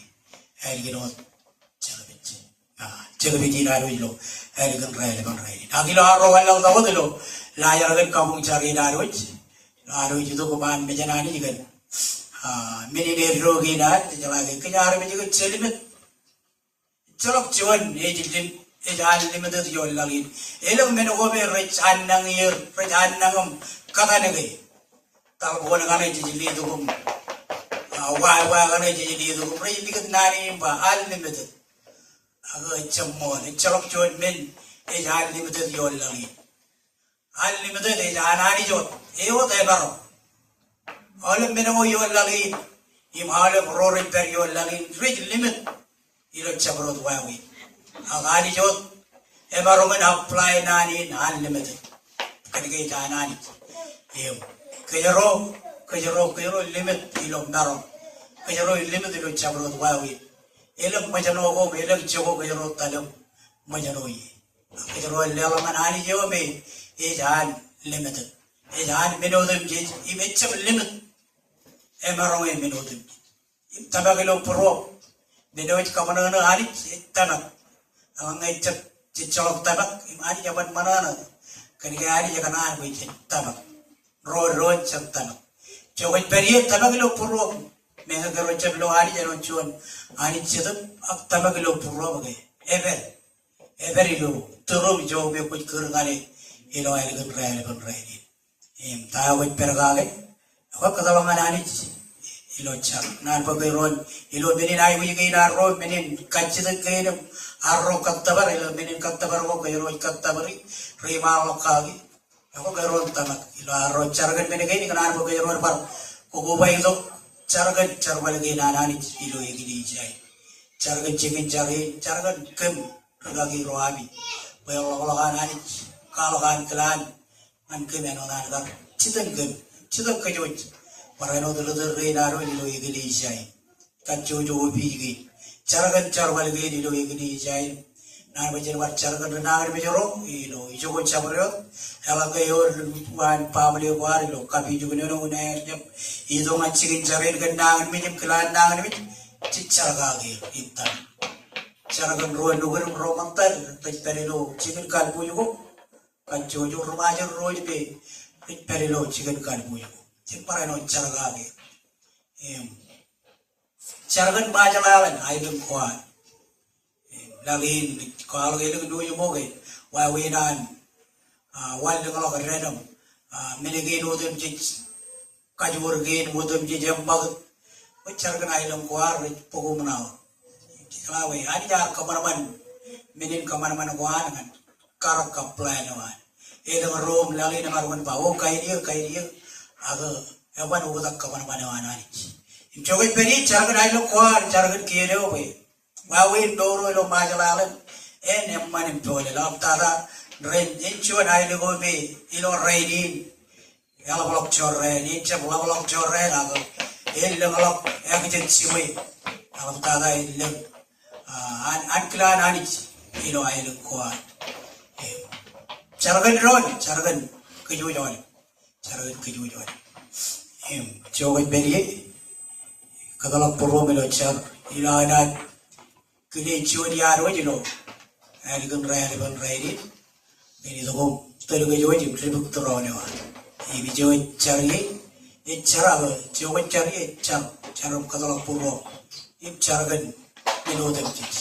Ālikin wōt, Jelṃej. Ah, Jelṃej in ad wōj ilo ālikin raelepen rainin. Ak ilo arro wanlaḷtak wōt ilo laajrak in kabuñjari in ad wōj. Ad wōj itok iṃaan mejān Anij kōn, ah, men in eddo kein ad, jeḷā ke kōj armej ke jellimit. Ejjeḷọk juon ej lim-, ej unlimited ioon laḷ in. Elōñ men ko me rej annañ er, rej annañ im kōttan ke. Talboon kaṇe jej letok im, ah, wāween kaṇe jej letok im, rej likūt naan in im ba unlimited. Ak ejjab ṃool, ejjeḷọk juon men ej unlimited ioon laḷ in. Unlimited ej an Anij wōt, e wōt emaroñ. Aolep men ko ioon laḷ in, im aolep ro rej pād ioon laḷ in, rej limit ilo jabdewōt wāween. Ak Anij wōt emaroñ in apply naan in unlimited. Kōnke ej an Anij. Im, kōjro, kōjro, kōjro limit ilo maroñ. Kōjro limit ilo jabdewōt wāween. Elōñ ṃōjṇọ ko, elōñ joko kōjro etal im ṃōjṇọ ie. Kōjro leḷọk ñan Anij eo me ej unlimited. Ej an men otemjej, im ejjab limit. Emaroñ e men otemjej. Im tōmak ilo būruō. Men eo ej kōṃṃan eo Anij ej tōmak. Ak ñe ejjab, jejjeḷọk tōmak, im Anij eban ṃōṇōṇō. Kōnke Anij ekōṇaan bwe jen tōmak. Ro doon jen tōmak. Jokwe pād ie tōmak ilo būruōṃ. Meñe kōjro jab lo Anij āinwōt juon Anij Jetōb, ak tōmak ilo būruōṃ ke epād. Epād ilo tūrūṃ ijo me kwōj kūr ñan e ilo ālikin raelepen rainin. Im ta eo kwōj pād kake, ekwe kōtḷọk ñan Anij ilo jar. Naan bwe kōjro en, ilo men in aikuj kein arro, men in kajjitōk kein im arro kōttōpar, ilo men in kōttōpar ko kōjro ej kōttōpar, reiṃaanḷọk kaki. Ekwe kōjro en tōmak ilo arro jar kōn men kein, ikōṇaan bwe kōjro en bar kokobaik tok jar kōn jerbal kein an Anij ilo eklejia in. Jar kōn jikin jar in, jar kōn kōm rikaki ro ami. Bwe eḷḷọkḷọk an Anij, kwaḷọk an kilaan ñan kōm āinwōt an kar jitōñ kōm, jitōñ kōj wōj. Barāinwōt ri tōl rein ad wōj ilo eklejia in. Kajjojo opiij kein. Jar kōn jerbal kein ilo eklejia in. Naan bwe jen bar jar kōn ri nañinmej ro ilo ijoko jabdewōt. Eḷaññe ewōr lukkuun baaṃle ko ad ilo kapijuknen eo, unin aer jab itok ñan jikin jar in kōn nañinmej im kilaan nañinmej, jej jar kake im tōmak. Jar kōn ro nukun im ro ṃōttad rej pād ilo jikin kalbuuj ko. Kajjojo ri Ṃajeḷ ro wōj me rej pād ilo jikin kalbuuj ko. Jen barāinwōt jar kake im jar kōn Ṃajeḷ Island, aelōñ ko ad. Im laḷ in, kwaḷọk elōñ news ko ke wāween an, ah, wanlōñḷọk dān im, ah, men kein otemjej, kajoor kein otemjej eṃṃakūt. Bwe jar kōn aelōñ ko ad rej bōk uṃnaọ. Jeḷā bwe Anij ear kōṃanṃan men in kōṃanṃan ko an ñan karōk kab plan eo an. Elōñ ro im laḷ in emaroñ in ba, o, kain eō, kain eō. Ak eban oktak kōṃanṃan eo an Anij. Im jokwe pād ie jar kōn aelōñ ko ad, jar kōn kien eo bwe wāween mour eo ilo Ṃajeḷ Island en eṃṃan im pojak. Eḷaptata ren, en juon aelōñ eo me ilo rainin eḷapḷọk jorrāān, en jab ḷapḷọk jorrāān ak elōñḷọk ākijjien jibwe. Eḷaptata elōñ, ah, an, ankilaan Anij ilo aelōñ ko ad. Im jar kōn doon, jar kōn kōj wōj aolep. Jar kōn kōj wōj aolep. Im jokwe pād ie, kōtḷọk būruōṃ ilo jar, ilo aō naaj kile juon iaan wōj ilo ālikin raelepen rainin. Men itok im tōl kōj wōj im dipōk tūroon eo an. Im ijo ej jar ie, ej jar ak jokwe jar ie, jar, jar im kōtḷọk būruōṃ. Im jar kōn men otemjej.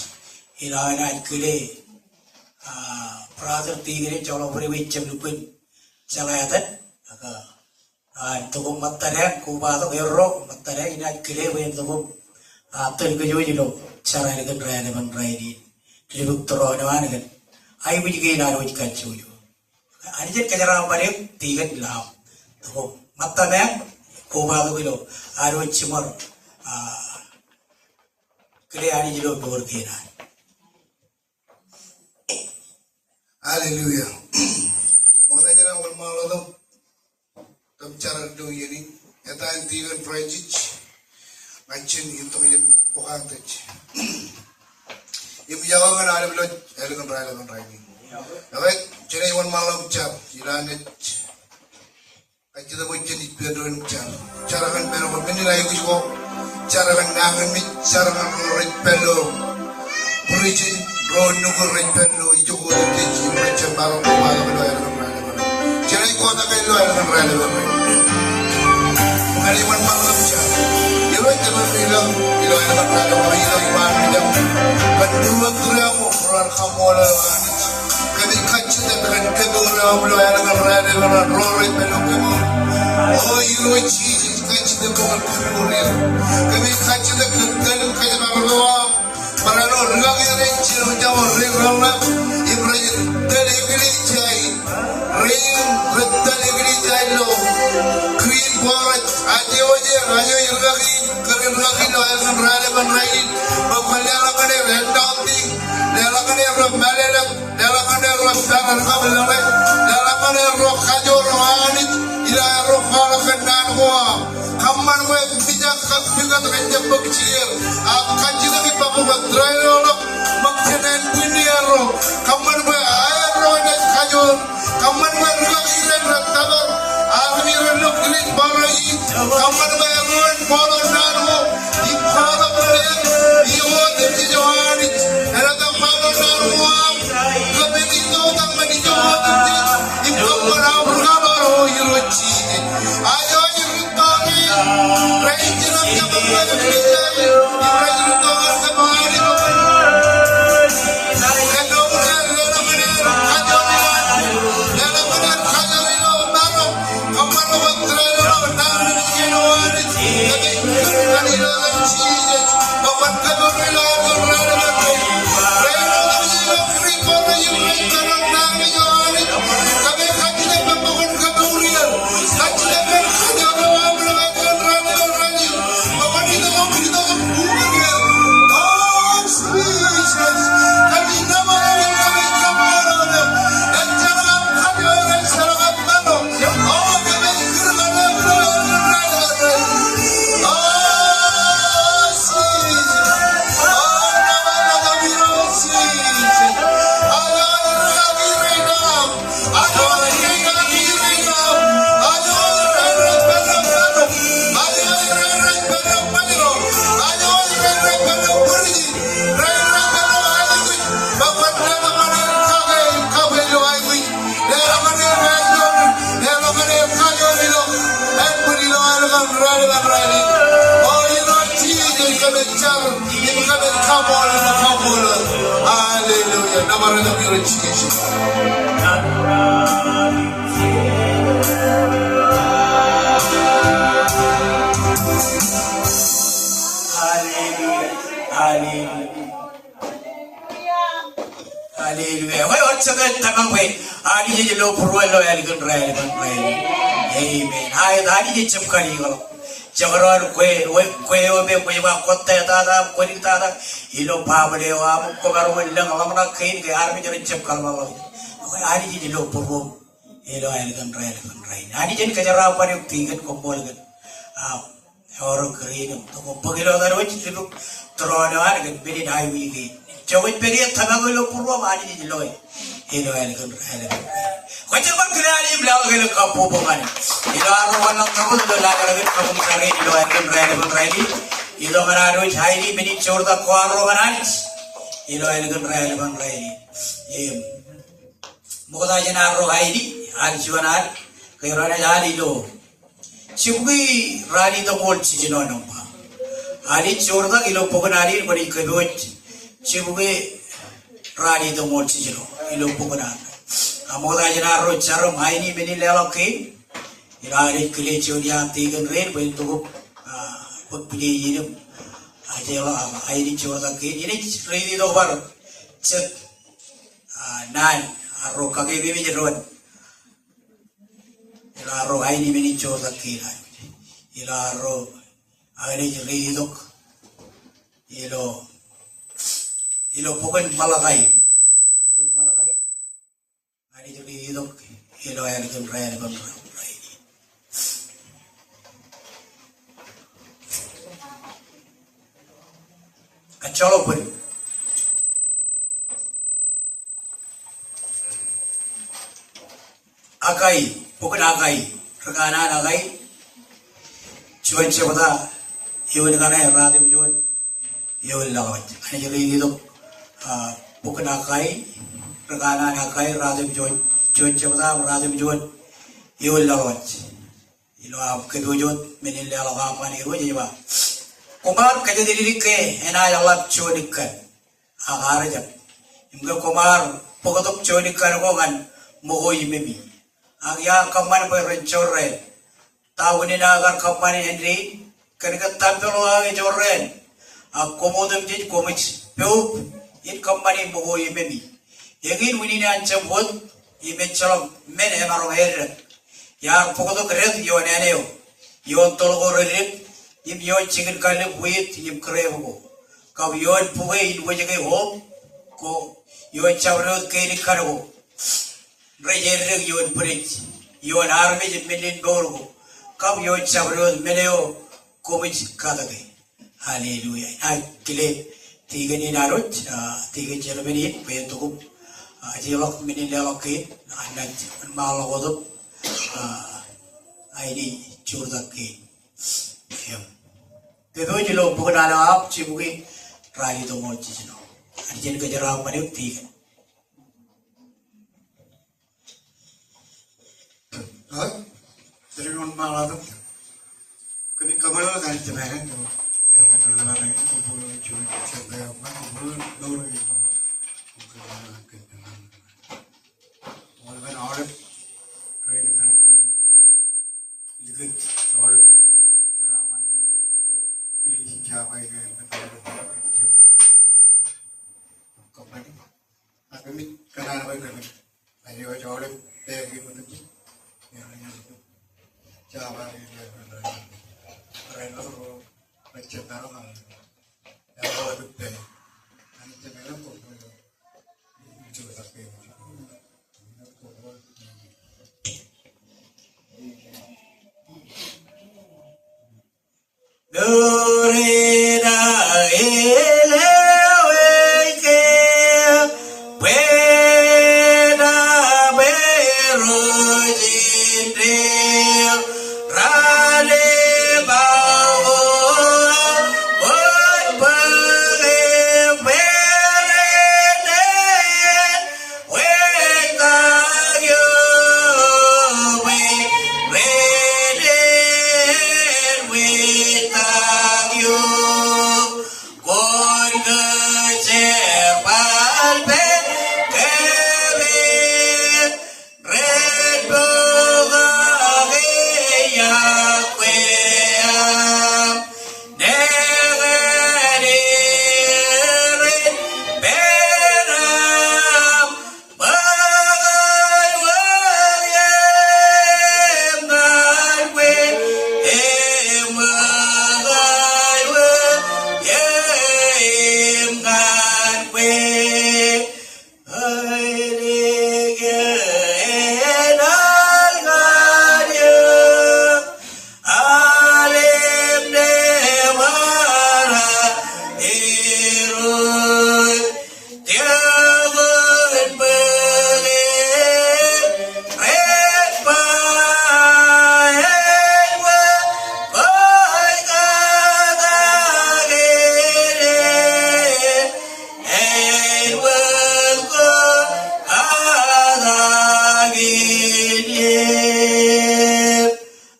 Ilo aō naaj kile, ah, brother Tikōn, joḷọk bwe rej jab lukkuun jeḷā etan. Ak, ah, An tok im ṃōttad eo, kobatok erro, ṃōttad eo, inaaj kile bwe en tok im, a, tōl kōj wōj ilo jar ālikin raelepen rainin. Lipuk tūroon eo an kōn aikuj kein ad wōj kajjojo. Anij en kōjeraaṃṃan eok tikōn ilo aṃ. Tok ṃōttami, kobatok ilo ad wōj jiṃor, a, kile Anij ilo mour kein ad. Hallelujah. Ṃokta jān aṃ wōnṃaanḷọk tok im jar ilo iien in. Etan Deacon Francis, ña jen itok jān Pocahontas. Im iọkwe ñan Anij ilo ālikin raelepen rainin. Ekwe, jen wōnṃaanḷọk jar ilo Anij. Kajjitōk bwe jen ippān doon im jar. Jar ñan men ko, men in aikuj ko. Jar ñan nañinmej, jar ñan ro rej pād ilo prison, ro nukūr rej pād ilo ijoko otemjej, im rej jab maroñ kobatok ilo ālikin raelepen rainin. Jen aikuj kotak ilo ālikin raelepen rainin. Ñan wōnṃaanḷọk jar. Irooj, kōmij ri ilo, ilo ālikin raelepen rainin, ilo iṃaan mejaṃ. Kōn ruo tūriaṃo, ro an kaṃṃoolol Anij. Kōmij kajjitōk kōn kōmour eo aṃ ilo ālikin raelepen rainin, ro rej pād ilo kōmour. O Irooj Jisōs, kajjitōk kōn kōmour eo. Kōmij kajjitōk kōn tōl im kōjparok eo aṃ. Barāinwōt rūkaki rein jino jabōn rein reḷḷap im rej tōl eklejia in. Rein rej tōl eklejia in ilo Green Forest, ajewōj er, ajewōj rūkaki, kōrā rūkaki ilo ālikin raelepen rainin. Bwe kwōn leḷọk ñan er anointing, leḷọk ñan er ro mālōtlōt, leḷọk ñan er ro pād ilo kōṃṃan, leḷọk ñan er ro kajoor eo Anij, ilo aer ro kwaḷọk kōn naan ko aṃ. Kōṃṃan bwe mijak kab pukot ren jab bōk jikier. Ak kajjitōk ippaṃ bwe kwōn tōl ro ḷọk ṃōk jān ānbwinnierro. Kōṃṃan bwe aerro ej kajoor. Kōṃṃan bwe rūkaki rein rej tōpar. Ak ren lo Green Forest. Kōṃṃan bwe erro en kwaḷọk naan ko im kwaḷọk naan eo otemjej eo Anij. Eḷap kwaḷọk naan ko aṃ. Kōmij itok ñan ijoko otemjej im kōṃṃan aṃ rūkaḷoor, O Irooj Jisōs. Aikuj ri tọọrọ, rej jiroñ kōṃṃan ilo Anij. Hallelujah. Nōbar eok Irooj Jisōs. Hallelujah. Hallelujah. Hallelujah. Wōn eo ej tōmak bwe Anij ej lo būruon ilo ālikin raelep in rainin. Amen. Aet, Anij ejjab kalōkḷọk. Jekdọọn kwe, kwe, kwe eo me kwōj ba kwōj tōtata, kwōj tōtata ilo baaṃle eo aṃ, kwōmaroñ in lōñ ḷōmṇak kein ke armej ren jab kōḷmānḷọkjeṇ. Anij ej lo būruōṃ ilo ālikin raelep in rainin. Anij en kōjeraaṃṃan eok tikōn, koṃṃool kōn, a, ewōr kōrā in im tok bōk ilo etan wōj lipuk tūroon eo an kōn men in aikuj kein. Jekwe pād ie tōmak eo ilo būruōṃ, Anij ej loe ilo ālikin raelep in rainin. Kwōj jen bar kile Anij im leḷọk elōñ kabbokbok ñan e. Ilo arro wōnḷọk tok ilo laajrak in kabuñ jar in ilo ālikin raelep in rainin, itok ñan ad wōj aini men in joortak ko arro ñan Anij ilo ālikin raelep in rainin. Im ṃokta jān arro aini, ad juon ad, kōjro naaj al ilo Jibukwi ralitōñoul jiljino nōṃba. Anij joortak ilo bok in Anij, kwōnaaj kōpooj Jibukwi ralitōñoul jiljino ilo bok in Anij. Ak ṃokta jān arro jar im aini men in leḷọk kein, ilo ad ej kile juon iaan tikōn rein bwe en tok, a, bōk pile in im Ajeḷā, a, aini joortak kein, inaaj riiti tok bar jet, a, naan arro kakememej doon. Ilo arro aini men in joortak kein. Ilo arro, a, inaaj riiti tok. Ilo, ilo bok in Malakai. Bok in Malakai. Inaaj riiti tok ilo ālikin raelep in rainin. Kajjoḷọk bōd. Akai, bok in Akai, ri kanaan Akai, juon jebta, eoon kaṇe, ratimjuon, eoon laḷwaj. Inaaj riiti tok, a, bok in Akai, ri kanaan Akai, ratimjuon, juon jebta, ratimjuon, eoon laḷwaj. Ilo aṃ kōpooj wōt men in leḷọk aṃ ñan Irooj ej ba, koṃar kōjatdikdik ke enaaj ḷap juon ikkan ak arjab. Im ke koṃar bōktok juon ikkan ko ñan ṃōko imemi. Ak iar kōṃṃan bwe ren jorrāān. Ta unin aō kar kōṃṃane āindein, kōn ke tempel eo aō ejorrāān. Ak koṃ otemjej koṃij poub in kōṃṃani ṃōko imemi. Eñin unin an jab wōt im ejjeḷọk men emaroñ eddek. Iar bōktok death ioon āne eo, ioon toḷ ko reddek, im ioon jikin kallib, wiit im grep ko. Kab ioon buke in wōjke hope ko, ioon jabdewōt kein ikkan ko. Rej eddek ioon bwidej, ioon armej im men in mour ko, kab ioon jabdewōt men eo koṃij katōke. Hallelujah. Inaaj kile tikōn in ad wōj, a, tikōn Jeremy in, bwe en tok im, a, jeḷọk men in leḷọk kein, a, inaaj wōnṃaanḷọk wōt im, a, aini joortak kein. Im kōpooj ilo bok in Anōab, jibukwi ralitōñoul jiljino. Anij en kōjeraaṃṃan eok tikōn. Eo, ej wōnṃaanḷọk. Kōmij kōṃṃan wōt ñan Anij Jemem eo, eo,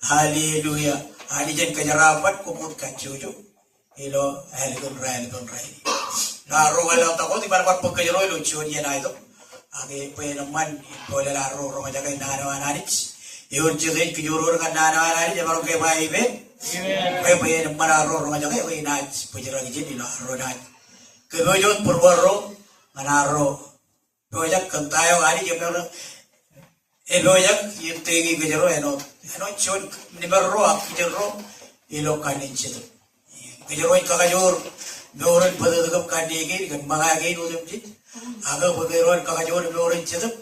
Hallelujah. Anij en kōjeraaṃṃan koṃ wōt kajjojo ilo ālikin raelep in rainin. Ilo arro eo ḷaptata wōt iban bar bōk kōjro ilo juon iien aetok. Ak bwe en eṃṃan in bōlen arro roñjake naan eo an Anij. Eor jet ej kōjro ro ñan naan eo an Anij, emaroñ ke ba amen. Bwe, bwe en eṃṃan arro roñjake, bwe inaaj bōjrak ijin ilo arro naaj kōpooj wōt būruorro ñan arro pojak kōn ta eo Anij eṃṃan epojak iien teki kōjro āinwōt, āinwōt juon nōbar ro ak kōjro ilo kanniōk Jetōb. Kōjro ej kakajoor mour in bōtōktōk im kanniōk kein kōn ṃōñā kein otemjej. Ak bwe kōjro en kakajoor mour in Jetōb,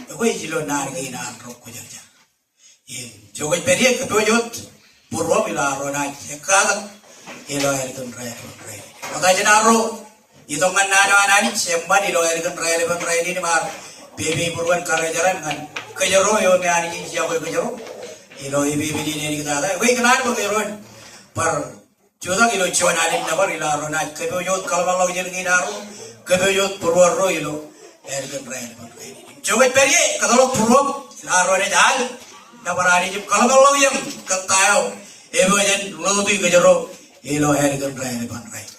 ekwe ej ilo naan kein an ro kwōjarjar. Im ijo kwōj pād ie, kōpooj wōt būruoṃ ilo arro naaj ekkatak ilo ālikin raelepin rainin. Ṃokta jān arro itok ñan naan eo an Anij eṃṃan ilo ālikin raelepin rainin im ar pepe būruon karijeran ñan kōjro eo me Anij ej iọkwe kōjro ilo epepen in āliktata. Ekwe ikōṇaan bwe kōjro en bar jutak ilo juon alen nōbar ilo arro naaj kōpooj wōt kōḷmānḷọkjeṇ kein arro, kōpooj wōt būruorro ilo ālikin raelepin rainin. Ijo kwōj pād ie, kōtḷọk būruoṃ ilo arro naaj al nōbar Anij im kōḷmānḷọkjeṇ kōn ta eo epojak in ḷooti kōjro ilo ālikin raelepin rainin.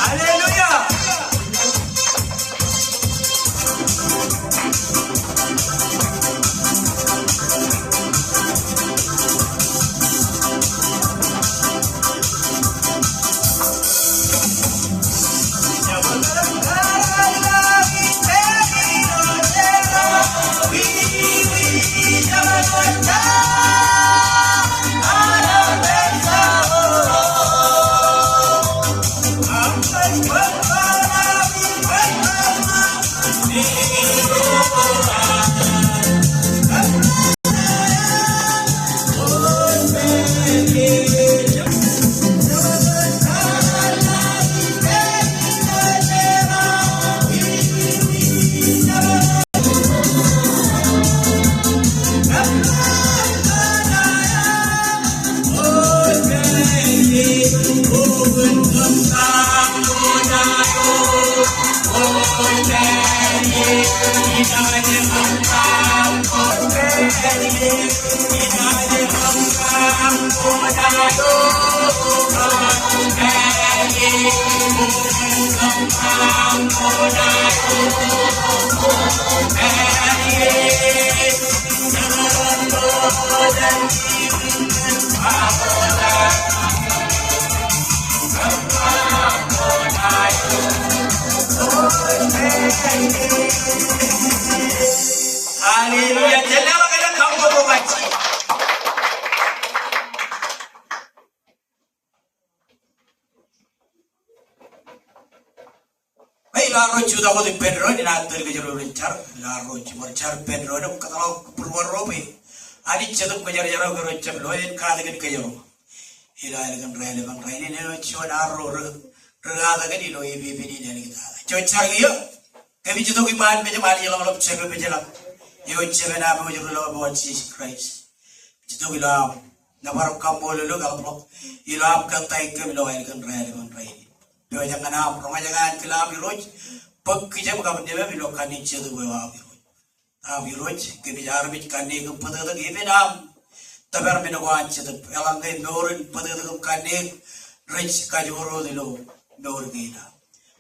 Hallelujah. Hallelujah. Jen leḷọk elōñ kaṃṃoolol ro kajjien. Bwe ilo arro jutak wōt ippān doon, inaaj tōl kōjro ilo jar, ilo arro jiṃor jar ippān doon, im kōtḷọk būruorro bwe Anij Jetōb Kwōjarjar eo kōjro jab lo en katakin kōjro ilo ālikin raelepin rainin, āinwōt juon arro ri, ri katakin ilo epepen in āliktata. Ijo jar kiiō, kōmij itok iṃaan mejaṃ Anij eḷap, eḷap jepepejlaṃ eo ej Jemān am eo ej Rilọmọọr, Jisōs Kraist. Itok ilo aṃ nōbar im kaṃṃoolol eok eḷapḷọk ilo aṃ kōttāik kōm ilo ālikin raelepin rainin. Pojak ñan aṃ roñjake ankilaan aṃ Irooj, bōk kijab kab nemam ilo kanniōk Jetōb eo aṃ Irooj. Aṃ Irooj, kōmij armej kanniōk im bōtōktōk epen aṃ tōpar men ko an Jetōb, eḷaññe mour in bōtōktōk im kanniōk rej kajoor wōt ilo mour kein aṃ.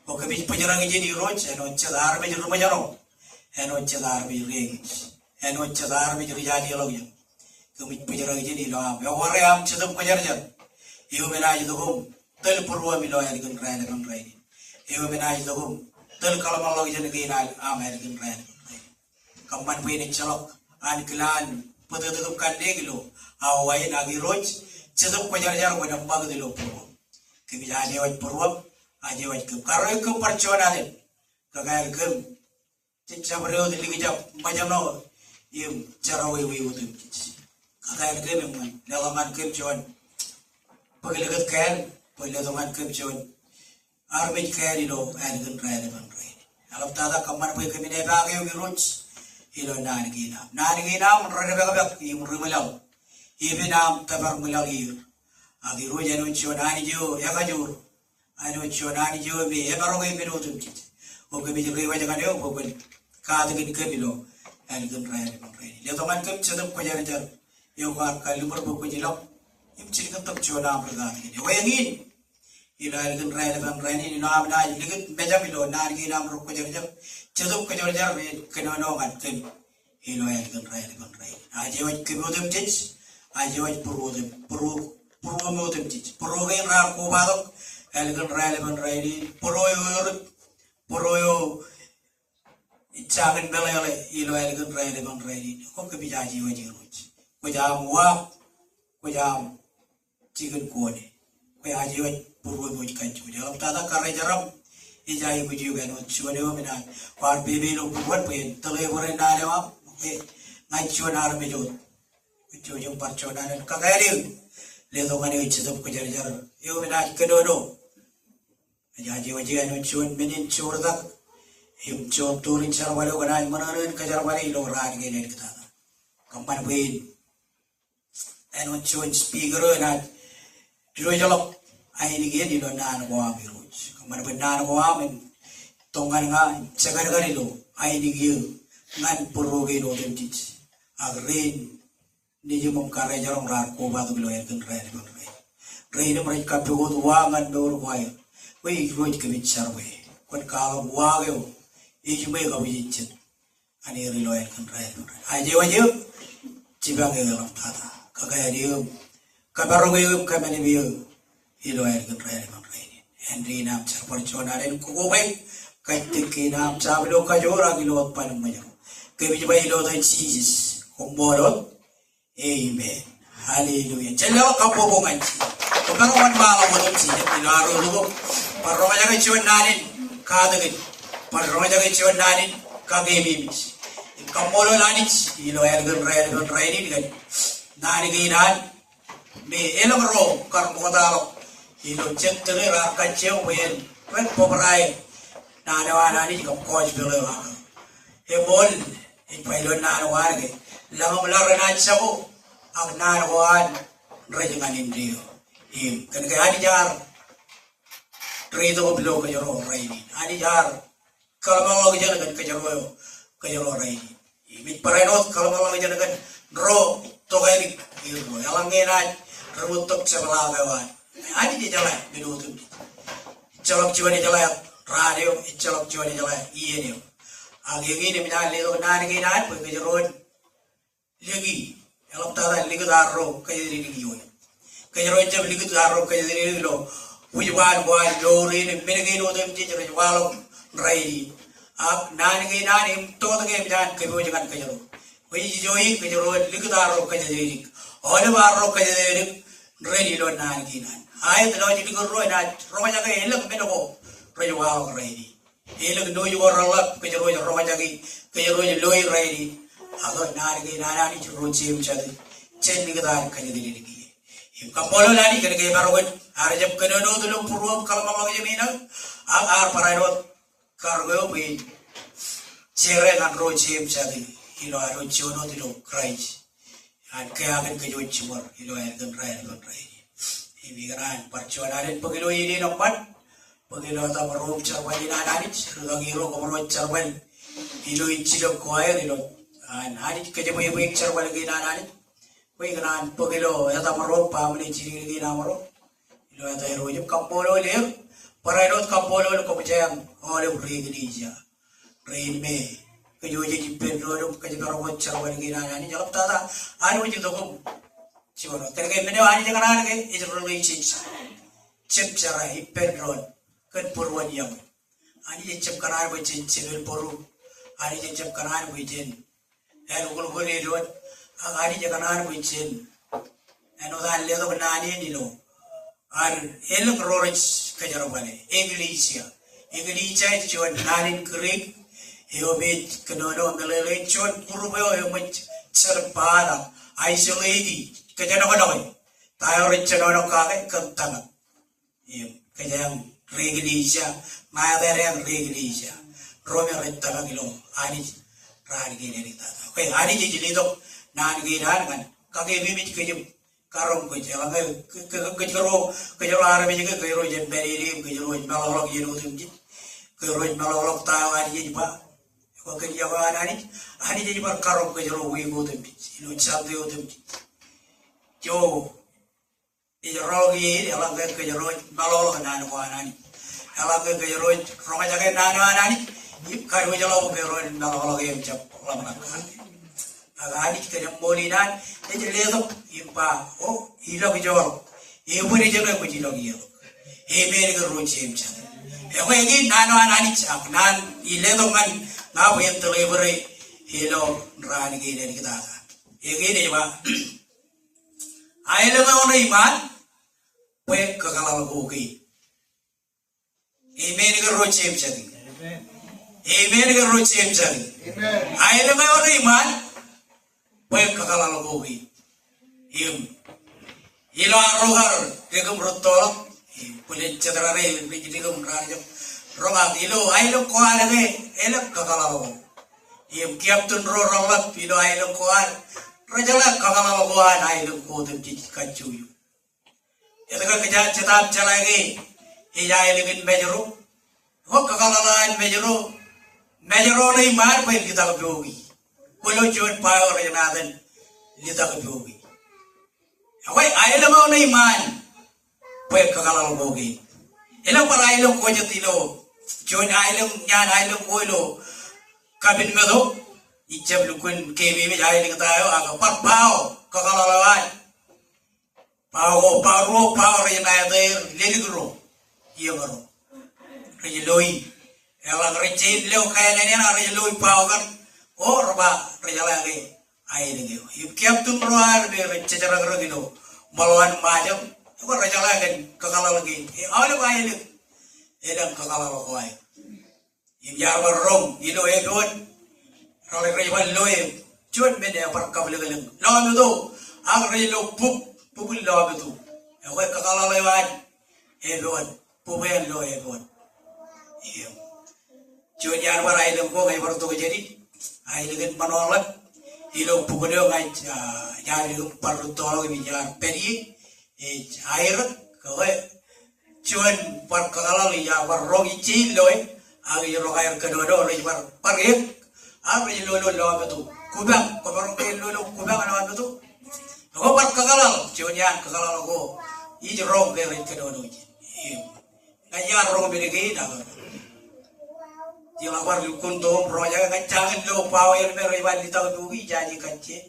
Bwe kōmij bōjrak ijin Irooj, āinwōt jet armej ri ṃōjṇọ, āinwōt jet armej ri eñin, āinwōt jet armej ri jajeḷọk eok. Kōmij bōjrak ijin ilo aṃ ewōr e aṃ Jetōb Kwōjarjar eo enaaj itok im tōl būruōm ilo ālikin raelepen rainin. Eo im naaj itok im tōl kōḷmānḷọkjeṇ kein aṃ ālikin raelepen rainin. Kōṃṃan bwe en ejjeḷọk ankilaan bōtōktōk im kanniōk ilo awa in, ak Irooj, Jetōb Kwōjarjar kwōn eṃṃakūt ilo būruōm. Kōmij aje waj būruōm, aje waj kōm. Karreoik kōm bar juon alen. Kakāāl kōm jej jabdewōt likjab ṃōjṇọ im jerọwiwi otemjej. Kakāāl kōm eṃṃan, leḷọk ñan kōm juon bōklōkōt kāāl, bwe letok ñan kōm juon armej kāāl ilo ālikin raelepen rainin. Eḷaptata kōṃṃan bwe kōmin epaak eok Irooj ilo naan kein aṃ. Naan kein aṃ rej depakpak im ri ṃwilaḷ. Epen aṃ tōpar ṃwilaḷ er. Ak Irooj, āinwōt juon Anij eo ekajoor. Āinwōt juon Anij eo me emaroñ e men otemjej. Ak kōmij reiwōj ñan eok bwe kwōn katakin kōm ilo ālikin raelepen rainin. Letok ñan kōm Jetōb Kwōjarjar eo kwaar kalliṃur bwe kwōj ilọk im jilkintok juon aṃ ri katakin. Eñin ilo ālikin raelepen rainin, ilo aṃ naaj likūt mejaṃ ilo naan kein aṃ ri kwōjarjar, Jetōb Kwōjarjar ej kōnono ñan kōm ilo ālikin raelepen rainin. Aje waj kōm otemjej, aje waj būruōm otem, būruōm, būruōm otemjej. Būruō kein raar kobatok ālikin raelepen rainin. Būruō eo erup, būruō eo ejjañin meḷeḷe ilo ālikin raelepen rainin. Ak kōmij aje waj Irooj. Kwōj aṃ uwaak, kwōj aṃ jikin kuwōne. Kwe aje waj būruōm wōj kajjojo. Eḷaptata karijeraṃ ej aikuj eok āinwōt juon eo me naaj kwaar pepe ilo būruon bwe en tōḷe bōran naan eo aṃ. Kwe ñan juon armej wōt. Kwe jouj im bar juon alen. Kakāāl eō. Letok ñan eō Jetōb Kwōjarjar eo me naaj kōnono. Ej aje waj eō āinwōt juon men in joortak im juon tool in jerbal eo kwōnaaj ṃōṇōṇō in kōjerbale ilo raan kein āliktata. Kōṃṃan bwe en āinwōt juon speaker eo enaaj diwōjḷọk ainikien ilo naan ko aṃ Irooj. Kōṃṃan bwe naan ko aṃ en tōñan ña im jekadkad ilo ainikien ñan būruō kein otemjej. Ak rein nejūṃ im karijeraṃ raar kobatok ilo ālikin raelepen rainin. Rein im rej kappukot uwaak ñan mour ko aer. Bwe Irooj kōmij jar bwe kwōn kwaḷọk uwaak eo ejiṃwe kab ejejjet ñan er ilo ālikin raelepen rainin. Aje waj eō, jipañ eō eḷaptata. Kakāāl eō, kōperoñ eō, kōmālōtlōt eō ilo ālikin raelepen rainin. Āindein aṃ jar bar juon alen, kokobaik kajjitōk kein aṃ jab ilo kajoor ak ilo wōt ban im ṃōjro. Kōmij ba ilo etan Jisōs, koṃṃool wōt. Amen. Hallelujah. Jen leḷọk kabbokbok ñan Jisōs. Kōpeḷḷọk wōnṃaanḷọk otemjej ilo ad wōnṃaanḷọk. Bar roñjake juon naan in katakin. Bar roñjake juon naan in kakeememej. Im kaṃṃoolol Anij ilo ālikin raelepen rainin kōn naan kein an me elōñ ro kar ṃoktaḷọk ilo jet tōre raar kajjioñ bwe en ren bōbrae naan eo an Anij kab gospel eo an. Eṃool, ej ba ilo naan ko an ke lañ im laḷ renaaj jako, ak naan ko an rej ñan indeeo. Im kōn ke Anij ear reitok ilo kōjro rainin. Anij ear kōḷmānḷọkjeṇ kōn kōjro, kōjro rainin. Im ij barāinwōt kōḷmānḷọkjeṇ kōn ro tokālik erro. Eḷaññe enaaj ri-ṃōttok jepḷaak eo an, Anij ejeḷā men otemjej. Ejjeḷọk juon ejeḷā raan eo, ejjeḷọk juon ejeḷā iien eo. Ak eñin eṃōj an letok naan kein an bwe kōjro en lōke. Eḷaptata likūt arro kōjatdikdik ioon. Kōjro en jab likūt arro kōjatdikdik ilo wūjbaan ko an mour in im men kein otemjej rej waḷọk rainin. Ak naan kein an im toktak eṃōj an kōpooj ñan kōjro. Bwe ij ijo in kōjro en likūt arro kōjatdikdik. Aolep arro kōjatdikdik ren ilo naan kein an. Aet lọjilñuul likūt ro enaaj roñjake elōñ men ko rej waḷọk rainin. Elōñ noj ko reḷap kōjro ej roñjake, kōjro ej loi rainin. Ak naan kein an Anij ro jeṃjake jān likūt an kōjatdikdik ie. Im kaṃṃoolol Anij kōn ke emaroñ in ear jab kōnono wōt ilo būruōm kōḷmānḷọkjeṇ in, ak ear barāinwōt karōk eo bwe in share ñan ro jeṃjake ilo ad juon wōt ilo Kraist. An kea kōn kōj wōj jiṃor ilo ālikin raelepen rainin. Im ikōṇaan bar juon alen bōk ilo iien in eṃṃan. Bōk ilo etaṃ ro im jerbal in an Anij, rikaki ro kōṃro jerbal ilo ijjilōk ko aer ilo an Anij, kōjebwebweik jerbal kein an Anij. Bwe ikōṇaan bōk ilo etaṃ ro im baaṃle jidikdik in aṃro ilo etaṃ ro im kaṃṃoolol er. Barāinwōt kaṃṃoolol koṃjān aolep ri eklejia. Rein me kōj wōj ej ippān doon im kōjparok wōt jerbal kein an Anij, eḷaptata ad wōj itok im juon wōt. Kōn ke men eo Anij ekōṇaan ke ej relationship. jab jera ippān doon kōn būruon iaṃ. Anij ejjab kōṇaan bwe jen jepel būru. Anij ejjab kōṇaan bwe jen āluklukuun doon. Ak Anij ekōṇaan bwe jen āinwōt an letok naan in ilo ad elōñ ro rej kōjerbale, eklejia. Eklejia ej juon naan in Greek eo me ej kōnono meḷeḷe, juon group eo eṃōj jerbal, isolate, kōjenoknok ta eo rej jenono kake kōn tōmak. Im, kōjeañ ri eklejia, ṇa eo ej ri eklejia, ro me rej tōmak ilo Anij raan kein āliktata. Okay, Anij ej letok naan kein an ñan kakeememej kōj im karoñ kōj. Eḷaññe kōj, kōj, kōj ro, kōj ro armej ke, kōj ro ej pād ie im kōj ro ej meḷọkḷọk iien otemjej, kōj ro ej meḷọkḷọk ta eo Anij ej ba, ekwe kōn iọkwe an Anij, Anij ej bar karoñ kōj ro wiik otemjej, ilo Sunday otemjej. Jo, ej rọọl ie in, eḷaññe kōj ro ej meḷọkḷọk naan ko an Anij. Eḷaññe kōj ro ej roñjake naan eo an Anij, im kadiwōjḷọk bwe kōj ro ej meḷọkḷọk im jab ḷōmṇak kake. Ak Anij kōn eṃṃool in an, ej letok im ba, o, ilọk ijoḷọk. Ebōd ejjeḷọk eṃōj ilọk ie. Amen kōn ro jeiū jatū. Ekwe, ekwe naan eo an Anij, ak naan eo ej letok ñan ña bwe en deliver e ilo raan kein āliktata. Ekwe, ej ba, aelōñ eo ṇe iṃaan bwe kakōḷḷāḷọk kein. Amen kōn ro jeiū jatū. Amen kōn ro jeiū jatū. Aelōñ eo ṇe iṃaan bwe kakōḷḷāḷọk kein. Im ilo ad ro kar dik im rūttoḷọk, im bōlen jet raan eo rej dik im raar jab roñ, ak ilo aelōñ ko ad ke elōñ kakōḷḷāḷọk. Im captain ro reḷap ilo aelōñ ko ad, rejeḷā kakōḷḷāḷọk an aelōñ ko otemjej kajjojo. Etke kōjeañ jetaab jeḷā ke ej aelōñ in Mājro? Ekwe kakōḷḷāḷọk an Mājro, Mājro ṇe iṃaan bwe litakpoki. Kwōlo juon ba eo rej ṇa etan litakpoki. Ekwe aelōñ eo ṇe iṃaan bwe kakōḷḷāḷọk kein. Elōñ bar aelōñ ko jet ilo, juon aelōñ, ñan aelōñ ko ilo kapin meto, ij jab lukkuun keememej aelōñ ta eo, ak bar ba eo kakōḷḷāḷọk an. Ba ko, ba ruo, ba eo rej ṇa etan ledik ro, iiō ro. Rej loi. Eḷaññe rej jañin lo kāālōt in, rej loi ba eo kaṇ. O, rej ba, rejeḷā ke aelōñ eo. Im captain ro ad me rej jerakrōk ilo ṃōḷo an Ṃajeḷ, ekwe rejeḷā kōn kakōḷḷāḷọk kein. E, aolep aelōñ elōñ kakōḷḷāḷọk ko aer. Im iar bar roñ ilo epoon, rej bar loe juon men ebar kabwilōñlōñ, Lọmeto, ak rej lo buk, bukun Lọmeto. Ekwe kakōḷḷāḷọk eo an epoon, buk eo an lo epoon. Im juon iar bar aelōñ ko ña ij bar tok jān, aelōñ in Ṃaanḷap, ilo bukun eo ña ij, ah, iar bar rūttoḷọk im iar pād ie, ej aerōk, ekwe juon bar kakōḷḷāḷọk ij bar roñ, ij jañin loe, ak ij roñ aer kōnono, rej bar, bar ek, ak rej lolo Lọmeto. Kupañ, kwōmaroñ ke lolo Kupañ, Lọmeto? Ekwe bar kakōḷḷāḷọk, juon iaan kakōḷḷāḷọk ko ij roñ ke rej kōnono jān. Im ña iar roñ men kein, ak ijeḷā bar lukkuun to im roñjake, ña jañin lo ba eo me rej ba litakpoki, ijaje kajjien.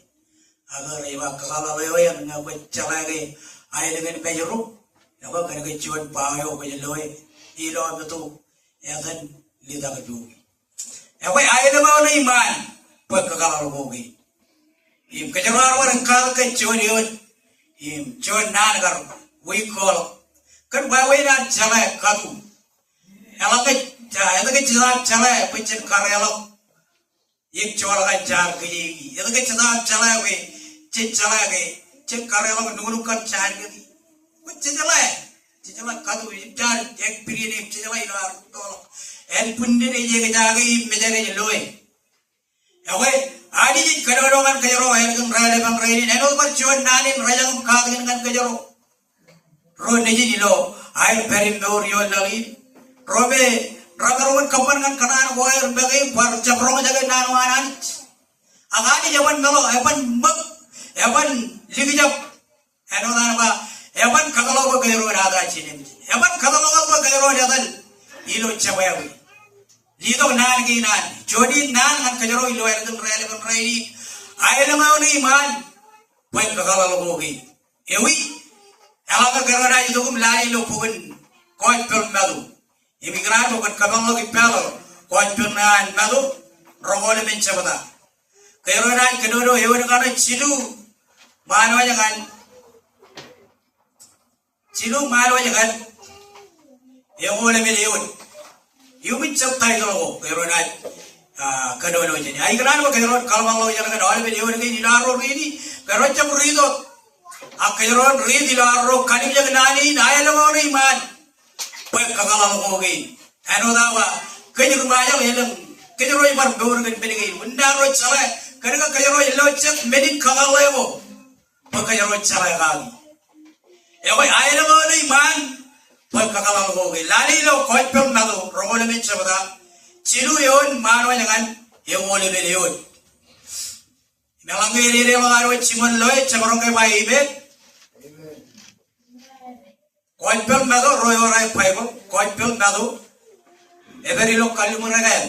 Ak rej ba kakōḷḷāḷọk eo eṇ ñe kwōj jeḷā ke aelōñ in Mājro, ekwe kōn ke juon ba eo kwōj loe, Lọmeto etan litakpoki. Ekwe aelōñ eo ṇe iṃaan bwe kakōḷḷāḷọk kein. Im kōjro ar bar katak ke juon eoon, im juon naan kar wiik ko ḷọk. Kōn wāween ad jeḷā katu. Eḷaññe, ah, etke jetaab jeḷā bwe jen kareḷọk im joḷọk an jaar kōjeañ? Etke jetaab jeḷā bwe jen jeḷā ke jen kareḷọk nuknuk kar jaar kōjeañ? Bwe jejeḷā, jejeḷā katu im jaar ekperience im jejeḷā ilo ad rūttoḷọk. Ānbwinnin ej ekjake im mejād ej loe. Ekwe Anij ej kōnono ñan kōjro ālikin raelepen rainin. Āinwōt bar juon naan in rejañin katakin ñan kōjro. Ro nejin ilo aer pād im mour ioon laḷ in. Ro me remaroñ in kōṃṃan ñan kōṇaan ko aer make im bar jab roñjake naan ko an Anij. Ak Anij eban meḷọk, eban ṃōk, eban likjab. Āinwōt an ba, eban kōtḷọk bwe kōjro en ata jinōn. Eban kōtḷọk bwe kōjro en etal ilo jebwābwe. Letok naan kein an, juon in naan ñan kōjro ilo ālikin raelepen rainin. Aelōñ eo ṇe iṃaan bwe kakōḷḷāḷọk kein. Ewi, Eḷaññe kōjro naaj itok im lale ilo bok in Gospel Matu. Im ikōṇaan bwe kwōn kōpeḷḷọk ippān Gospel ṇe an Matu, roñoul emān jebta. Kōjro naaj kōnono eoon kaṇe jilu ṃaanwōj ñan, jilu ṃaanwōj ñan eñoul emān eoon. Iuṃwin jab taitōḷ ko kōjro naaj, ah, kōnono jān e. Ak ikōṇaan bwe kōjro kōḷmānḷọkjeṇ kōn aolepen eoon kein ilo arro riiti, kōjro jab riit wōt. Ak kōjro riit ilo arro kallimjek naan in, aelōñ eo ṇe iṃaan bwe kakōḷḷe ko kein. Āinwōt aō ba, kōj ri Ṃajeḷ elōñ, kōjro ej bar mour kōn men kein. Wūnin arro jeḷā, kōn ke kōjro ej lo jet men in kakōḷḷe ko bwe kōjro jeḷā kaki. Ekwe aelōñ eo ṇe iṃaan bwe kakōḷḷe ko kein. Lale ilo Gospel Matu, roñoul emān jebta, jilu eoon ṃaanwōj ñan eñoul emān eoon. Im eḷaññe ededeḷọk ad wōj jiṃor loe, jemaroñ ke ba amen. Gospel Matu, ro eo rej Baibōḷ, Gospel Matu, epād ilo kalliṃur ekāāl.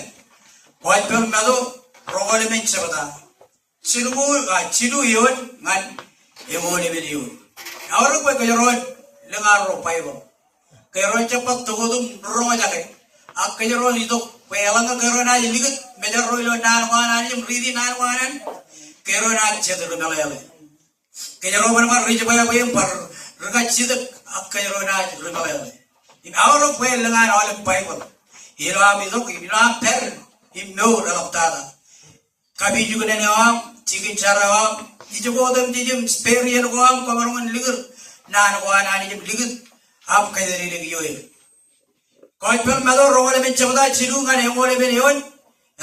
Gospel Matu, roñoul emān jebta, jilu, ah, jilu eoon ñan eñoul emān eoon. Eaorōk bwe kōjro lōñ arro Baibōḷ. Kōjro jab bar tokōt im roñjake. Ak kōjro itok bwe eḷaññe kōjro naaj likūt mejarro ilo naan ko an Anij im riiti naan ko an Anij, kōjro naaj jet ri meḷeḷe. Kōjro bar bar ri jibwābwe im bar ri kajjitōk, ak kōjro naaj ri meḷeḷe. Im eaorōk bwe lōñ an aolep Baibōḷ ilo aṃ itok, im ilo aṃ pād im mour eḷaptata. Kapijuknen eo aṃ, jikin jar eo aṃ, ijoko otemjej im sperien ko aṃ, kwōmaroñ in likūt naan ko an Anij im likūt aṃ kōjatdikdik ioer. Gospel Matu, roñoul emān jebta, jilu ñan eñoul emān eoon.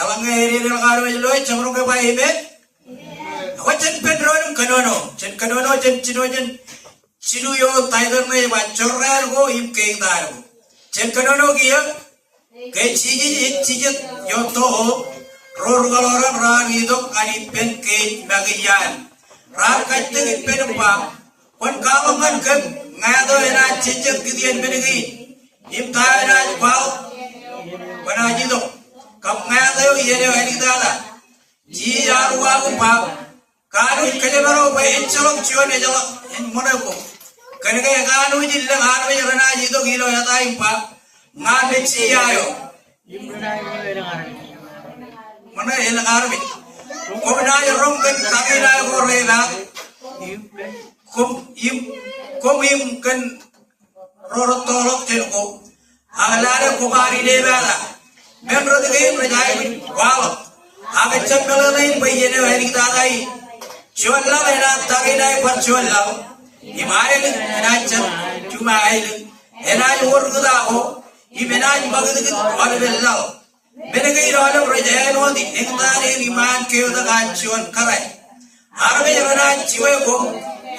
Eḷaññe ededeḷọk ad wōj loe, jemaroñ ke ba amen. Ekwe jen pen doon im kōnono. Jen kōnono jān jino jān jilu eo taitōl ṇe ej ba jorrāān ko im kein eo. Jen kōnono kiiō. Ke Jisōs ej jijet ioon to ko, ro ri kaḷooran raar itok ñan ippān kein make iaan. Raar kajjitōk ippān im ba, kwōn kwaḷọk ñan kōm, ñāāt eo enaaj jejjet kitien men kein, im ta eo enaaj kwaḷọk kwōnaaj itok. Kab ñāāt eo iien eo āliktata. Jisōs ear uwaak im ba, kanooj kōjeparo bwe ejjeḷọk juon ejjeḷọk ej ṃōṇe koṃ. Kōn ke kanooj in lōñ armej renaaj itok ilo eta im ba, ña mejja eo. Ṃōṇe elōñ armej. Koṃ naaj roñ kōn takin aō ko repaak. Koṃ im, koṃ im kōn ro rettoḷọk jān koṃ. Ak lale koṃ ar inepata. Men rot kein rej aikuj waḷọk. Ak ejjab meḷeḷein bwe iien eo āliktata in, juon laḷ enaaj tariṇae bar juon laḷ. Im aelōñ enaaj jab juṃae aelōñ. Enaaj wōr kōta ko. Im enaaj ṃakūtkūt aolepen laḷ. Men kein aolep rej āinwōt eñtaan in iṃaan keotak an juon kōrā. Armej renaaj jiwe koṃ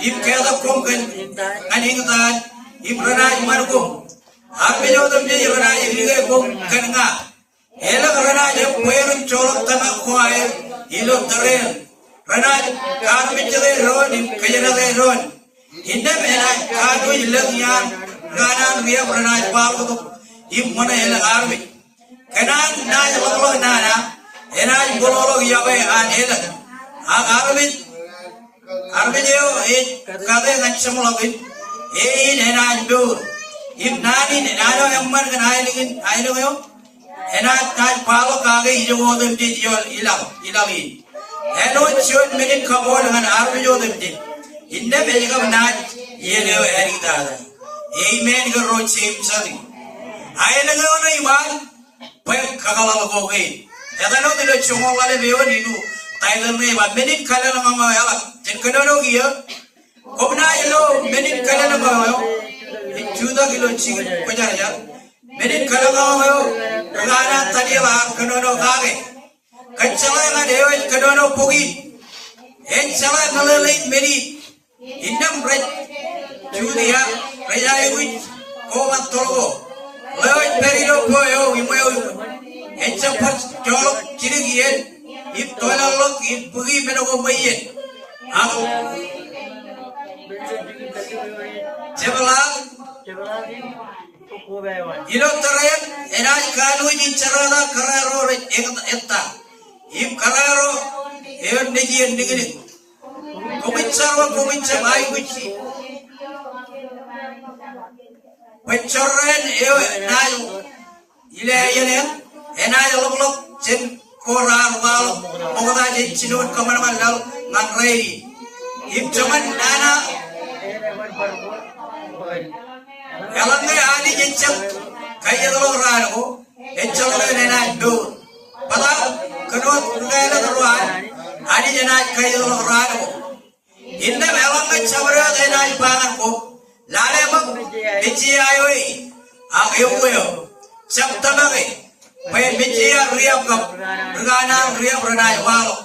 im ketak koṃ kōn ñan eñtaan im renaaj ṃan koṃ. Armej otemjej renaaj dike koṃ kōn ña. Elōñ renaaj ebbeer im joḷọk tōmak ko aer ilo tōre in. Renaaj kaarmejjete doon im kōjatete doon. Innām enaaj kanooj lōñ iaan ri kanaan riab renaaj kwaḷọk tok im ṃōṇe elōñ armej. Kōn an naaj ḷapḷọk nana, enaaj bōkḷọk yokwe an elōñ. Ak armej, armej eo ej kate ñan jeṃḷọkin, e in enaaj mour. Im naan in, naan eo eṃṃan kōn aelōñ in, aelōñ eo, enaaj, naaj kwaḷọk kake ijoko otemjej ioon ilaḷ, ilaḷ in. Āinwōt juon men in kaṃool ñan armej otemjej. Innām ej kab naaj iien eo āliktata. Amen ke ro Jems ati. Aelōñ eo ṇe iṃaan bwe kakōḷḷe ko kein. Etan wōt ilo joñoul ḷalem eoon ilo taitōl ṇe ej ba men in kalōñḷọk eo eḷap. Jen kōnono kiiō. Koṃ naaj lo men in kalōñḷọk eo. Ej jutak ilo jikin kwōjarjar. Men in kalōñḷọk eo ri kanaan Daniel ear kōnono kake. Kōn jeḷā ñan eo ej kōnono bok in, ej jeḷā meḷeḷein men in. Innām rej jutia, rej aikuj koṃ bar toḷ ko. Ḷeo ej pād ilo bwe eo iṃweo iṃwin, ejjab bar joḷọk jidik iien im toḷọk im bōki men ko ṃweien. Ak jepḷaak ilo tōre in, enaaj kanooj in jerata kōrā ro rej etta im kōrā ro eoon nejien niknik. Koṃij jar bwe koṃij jab aikuj Bwe jorrāān eo enaaj ilo iien eṇ, enaaj ḷapḷọk jān ko raar waḷọk ṃokta jān jinoin kōṃanṃan laḷ ñan rainin. Im joñan nana, eḷaññe Anij ejjab kajeḷḷọk raan ko, ejjeḷọk enaaj mour. Bōtaab kōn wōt ri kāālōt ro an, Anij enaaj kajeḷḷọk raan ko. Innām eḷaññe jabdewōt enaaj ba ñan ko, lale ṃōk, mejja eo e, ak ewi eo, jab tōmake, bwe mejja eo riab kab, ri kanaan riab renaaj waḷọk.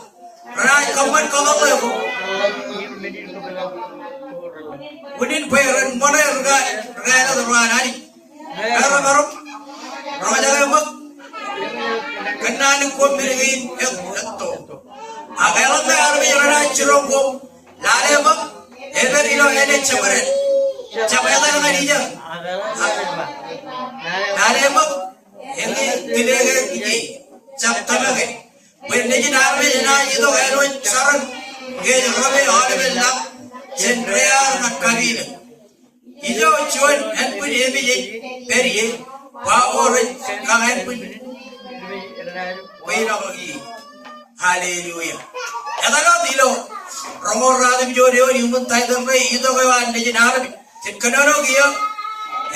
Renaaj kōṃṃan kōtḷọk ko. Unin bwe ren ṃōṇe ri ka, ri kāālōt ro an Anij. Erom, erom, roñjake ṃōk, kōnnaan ko men kein e, etto. Ak eḷaññe armej renaaj jiroñ ko, lale ṃōk, epād ilo āne jabdewōt. Jab etal ñan ijeṇ. Lale ṃōk, eñin tile ke ije, jab tōmake. Bwe Nejin armej enaaj itok āinwōt jaran, ke ej rōme aolepen lañ, jān dear ñan kapilōk. Ijo juon ānbwin emej ej pād ie, ba ko rej kak ānbwin kweilọk ie. Hallelujah. Etal wōt ilo roñoul ruatimjuon eoon iuṃwin taitōl ṇe, itok eo an Nejin armej. Jen kōnono kiiō.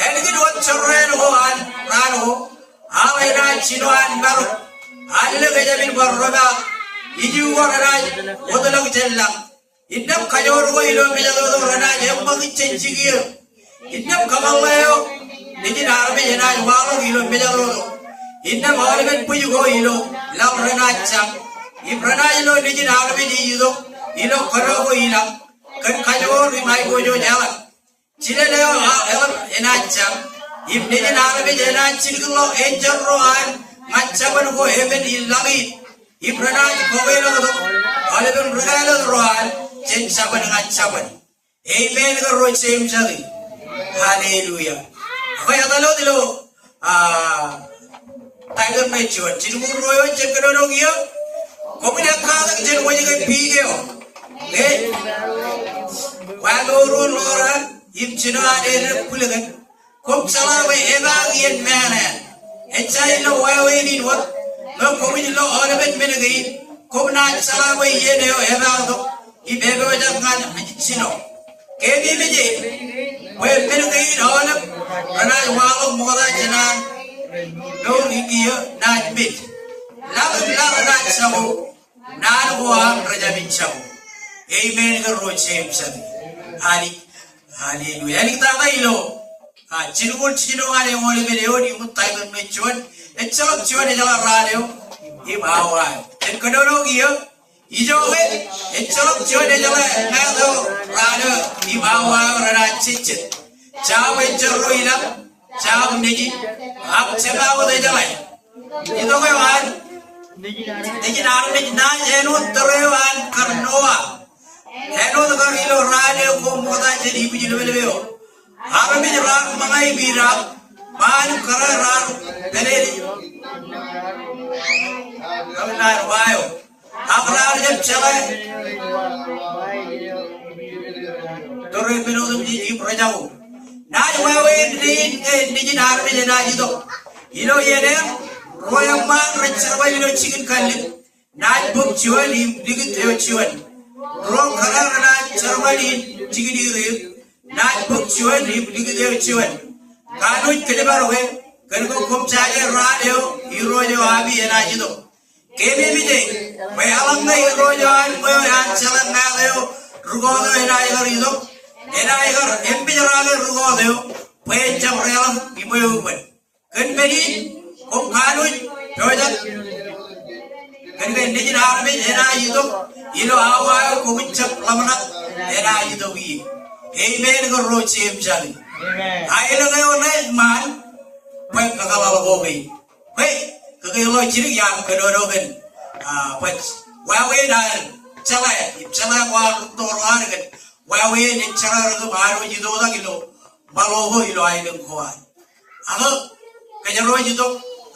Ālikin wōt jorrāān ko an raan ko, aḷ enaaj jino an marok. Allōñ ejāmin bar rōm ak iju ko renaaj wōtlọk jān lañ. Innām kajoor ko ilo mejatoto renaaj eṃṃakūt jān jikier. Innām kōmeḷḷe eo Nejin armej enaaj waḷọk ilo mejatoto. Innām aolepen bwij ko ilo laḷ renaaj jañ. Im renaaj lo Nejin armej ej itok ilo kōdọ ko ilañ kōn kajoor im aiboojoj eḷap. Jilel eo aḷ eḷap enaaj jañ, im Nejin armej enaaj jilkinḷọk enjeḷ ro an ñan jabōn ko emān in lañ in. Im renaaj kọkweilọktok aolepen ri kāālōt ro an jān jabōn ñan jabōn. Amen kōn ro jeiū im jatū. Hallelujah. Ak etal wōt ilo, ah, taitōl ṇe juon. Jilñuul ruo eoon, jen kōnono kiiō. Koṃwin ekkatak jān wōjke pik eo. Ke? Wāween ro an im jino an ededeḷọk bwilōñ. Koṃ jeḷā bwe epaak iien māāṇāṇ. Ejja ilo wāween in wōt, ñe koṃij lo aolepen men kein, koṃ naaj jeḷā bwe iien eo epaaktok im epojak ñan jino. Kememej bwe men kein aolep renaaj waḷọk ṃokta jān an mour in kiiō naaj mej. Lañ im laḷ renaaj jako, naan ko aṃ rej jamin jako. Amen kōn ro jeiū im jatū. Hallelujah. Hallelujah. Āliktata ilo, ah, Jilñuul jiljino ñan eoon im eoon, iuṃwin taitōl ṇe juon. Ejjeḷọk juon ejeḷā raan eo im awa eo. Jen kōnono kiiō. Ijoke, ejjeḷọk juon ejeḷā ñāāt eo raan eo im awa eo renaaj jejjet. Jab enjeḷ ro ilañ, jab nejin, ak jema wōt ejeḷā. Itok eo an Nejin armej naaj āinwōt tōre eo an kar Noa. Āinwōt kar ilo raan eo ko ṃokta jān ibwijleplep eo. Armej raar ṃōñā ippān, ṃaan im kōrā raar pālele. Ak raar wa eo. Ak raar jab jeḷā tōre men otemjej im rejako. Naaj wāween dein ñe Nejin armej enaaj itok. Ilo iien eṇ, ruo eṃṃaan rej jerbal ilo jikin kallib. Naaj bōk juon im likūt eo juon. Ruo kōrā renaaj jerbal in jikin irir. Naaj bōk juon im likūt eo juon. Kanooj kōjparok e, kōn ke koṃ jaje raan eo Irooj eo ami enaaj itok. Kememej bwe eḷaññe Irooj eo an ṃweo ear jeḷā ñāāt eo rūkọọt eo enaaj kar itok, enaaj kar emmejrake rūkọọt eo bwe en jab deḷọñ iṃweo iṃōn. Kōn men in, koṃ kanooj pojak kōn ke Nejin armej enaaj itok ilo awa eo koṃwin jab ḷōmṇak enaaj itok ie. Amen kōn ro jeiū im jatū. Amen. Aelōñ eo ṇe ṃaan bwe kakōḷḷe ko kein. Bwe, kōkeḷḷe jidik iar kōnono kōn, ah, bwe wāween an jeḷā, im jeḷā ko aō rūtto ro an kōn wāween ejjeḷā ri kōm aolep ej itoitak ilo ṃaḷo ko ilo aelōñ ko ad. Ak kōjro ej itok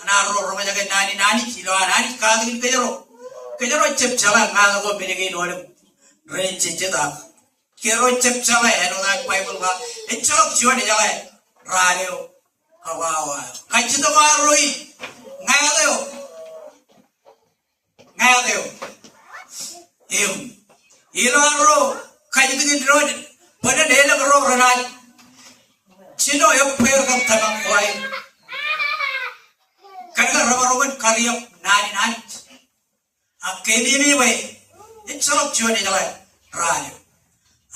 ñan arro roñjake naan in Anij ilo an Anij katakin kōjro. Kōjro jab jeḷā ñāāt ko men kein aolep ren jejjet ak kōjro jab jeḷā āinwōt an Baibōḷ ba, ejjeḷọk juon ejeḷā raan eo kab awa eo. Kajjitōk arro ij ñāāt eo. Ñāāt eo. Im ilo arro kajjitōk in doon, bōlen elōñ ro renaaj jino ebbeer kab tōmak ko aer. Kōn ke rej bar ṃōk kariab naan in Anij. Ak keememej bwe ejjeḷọk juon ejeḷā raan eo.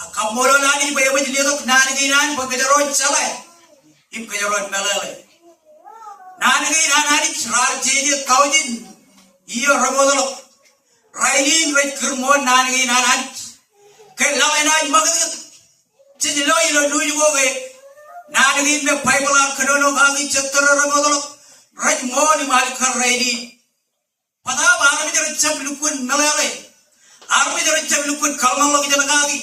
Ak kaṃṃoolol Anij bwe eṃōj letok naan kein an bwe kōjro ej jeḷā im kōjro ej meḷeḷe. Naan kein an Anij raar jeje taujin iiō remootḷọk. Rainin rej kūr ṃool naan kein an Anij. Ke laḷ enaaj ṃakūtkūt, jej lo ilo nuuj ko ke naan kein me Baibōḷ ear kōnono kaki jet tōre remootḷọk rej ṃool im alikkar rainin. Bōtaab armej rej jab lukkuun meḷeḷe. Armej rej jab lukkuun kōḷmānḷọkjeṇ kaki.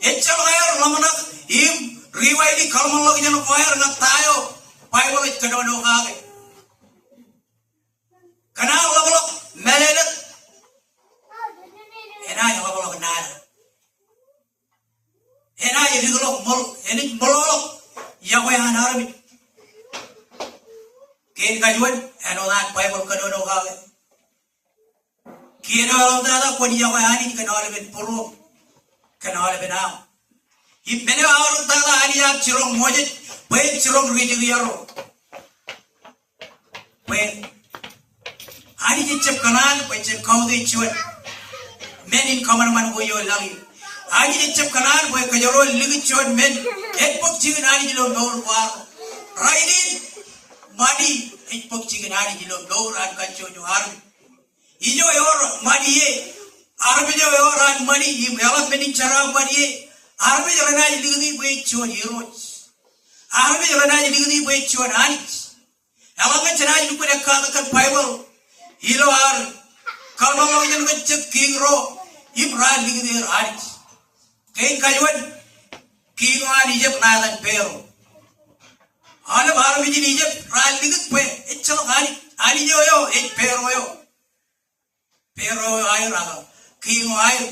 Ejjeḷọk aer ḷōmṇak im riwaili kōḷmānḷọkjeṇ ko aer ñan ta eo Baibōḷ ej kōnono kake. Kōn an ḷapḷọk mālōtlōt, enaaj ḷapḷọk nana. Enaaj dikḷọk ṃōḷ, enaaj ṃōḷoḷọk yokwe an armej. Kein kajuon, āinwōt an Baibōḷ kōnono kake. Kien eo eḷaptata kwōn yokwe Anij kōn aolepen būruōṃ, kōn aolepen aṃ. Im men eo eḷaptata Anij ear jiroñ Moses bwe en jiroñ ri Judea ro. Bwe Anij ejjab kōṇaan bwe jen kautiej juon men in kōṃanṃan ko ilo laḷ in. Anij ejjab kōṇaan bwe kōjro en likūt juon men en bōk jikin Anij ilo mour ko aṃ. Rainin, ṃani ej bōk jikin Anij ilo mour an kajjojo armej. Ijo ewōr ṃani e, armej eo ewōr an ṃani im eḷap men in jeraaṃṃan e, armej renaaj likūti bwe ej juon irooj. Armej renaaj likūti bwe ej juon anij. Eḷaññe jenaaj lukkuun ekkatak kōn Baibōḷ ilo ad kōḷmānḷọkjeṇ kōn jet kiiñ ro im raar likūt er anij. Kein kajuon, kiiñ eo an Ijipt ṇa etan Paro. Aolep armej in Ijipt raar likūt bwe ejjeḷọk anij, anij eo eo ej Paro eo. Paro eo aer ak kiiñ eo aer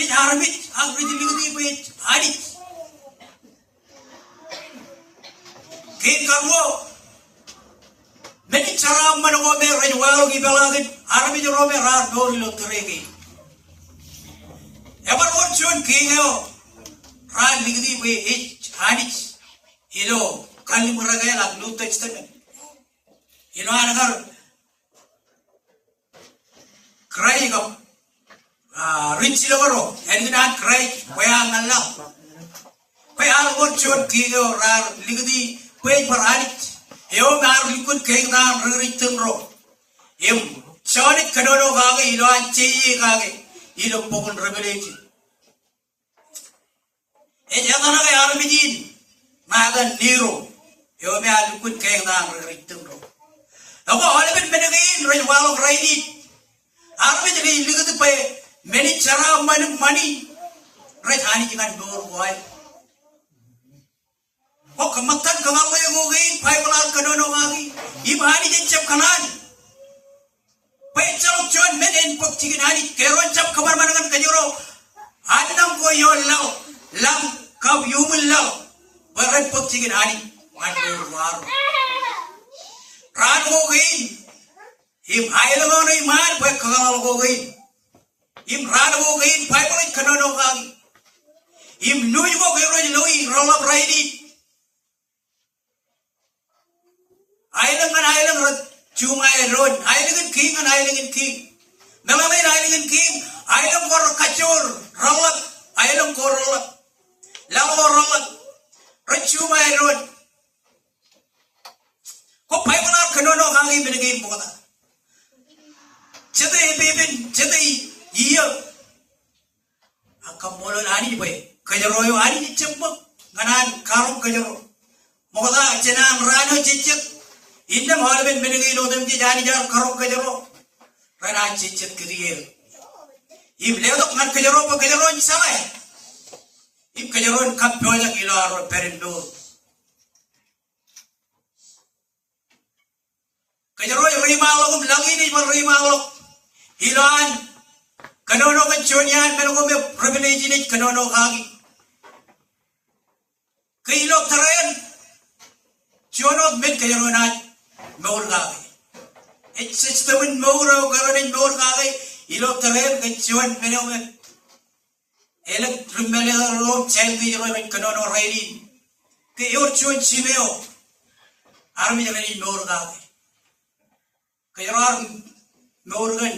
ej armej ak rej likūti bwe ej anij. Kein karuo, men in jeraaṃṃan ko me rej waḷọk ipeḷaakin armej ro me raar mour ilo tōre kein. Ebar wōr juon kiiñ eo raar likūti bwe ej anij ilo Kalliṃur Ekāāl ak New Testament. Ilo an kar Kraist kab, ah, ri jilōk ro, ālikin an Kraist bwe ear ñan laḷ. Bwe ear wōr juon kiiñ eo raar likūti bwe ej bar anij. Eo me ear lukkuun keeñtaan ri Kūrjin ro. Im Jon ej kōnono kake ilo an je ie kake ilo bok in Revelation. Ej etanake armej in ṇa etan Nero, eo me ear lukkuun keeñtaan ri Kūrjin ro. Ekwe aolepen men kein rej waḷọk rainin. Armej rej likūt bwe men in jeraaṃṃan im ṃani rej anij ñan mour ko aer. Kwō kōṃṃan kōṃṃan ḷọk ko kein Baibōḷ ear kōnono kaki, im Anij ejjab kōṇaan bwe ejjeḷọk juon men en bōk jikin anij. Kōjro en jab kōṃanṃan ñan kōjro annaṃ ko ioon laḷ, lañ kab iuṃwin laḷ bwe ren bōk jikin anij ñan mour ko arro. Raan ko kein im aelōñ eo ṇe iṃaan bwe kakōḷḷe ko kein. Im raan ko kein Baibōḷ ej kōnono kaki. Im nuuj ko kōjro ej lo e reḷḷap rainin. Aelōñ ñan aelōñ rej juṃae doon. Aelōñ in kiiñ ñan aelōñ in kiiñ. Meḷeḷein aelōñ in kiiñ, aelōñ ko rej kajjoor reḷḷap, aelōñ ko reḷḷap. Laḷ ko reḷḷap. Rej juṃae doon. Kwō Baibōḷ ear kōnono kaki men kein ṃokta. Jete epepen, jete iiō. Ak kaṃṃoolol Anij bwe kōjro eo Anij ejjab ṃōk ñan an karoñ kōjro. Ṃokta jān an raan eo jejjet, innām aolepen men kein otemjej Anij ear karoñ kōjro renaaj jejjet kōj er. Im letok ñan kōjro bwe kōjro en jeḷā im kōjro en kappojak ilo arro pād in mour. Kōjro ej rimaḷọk im lañ in ej bar rimaḷọk ilo an kōnono kōn juon iaan men ko me Revelation ej kōnono kaki. Ke ilo tōre eṇ, juon wōt men kōjro naaj mour kake. Ej system in mour eo kōjro naaj mour kake ilo tōre in kōn juon men eo me elōñ ri-mālōtlōt ro im jān ri-Israel rej kōnono rainin. Ke ewōr juon jimeo armej renaaj mour kake. Kōjro ar mour kōn,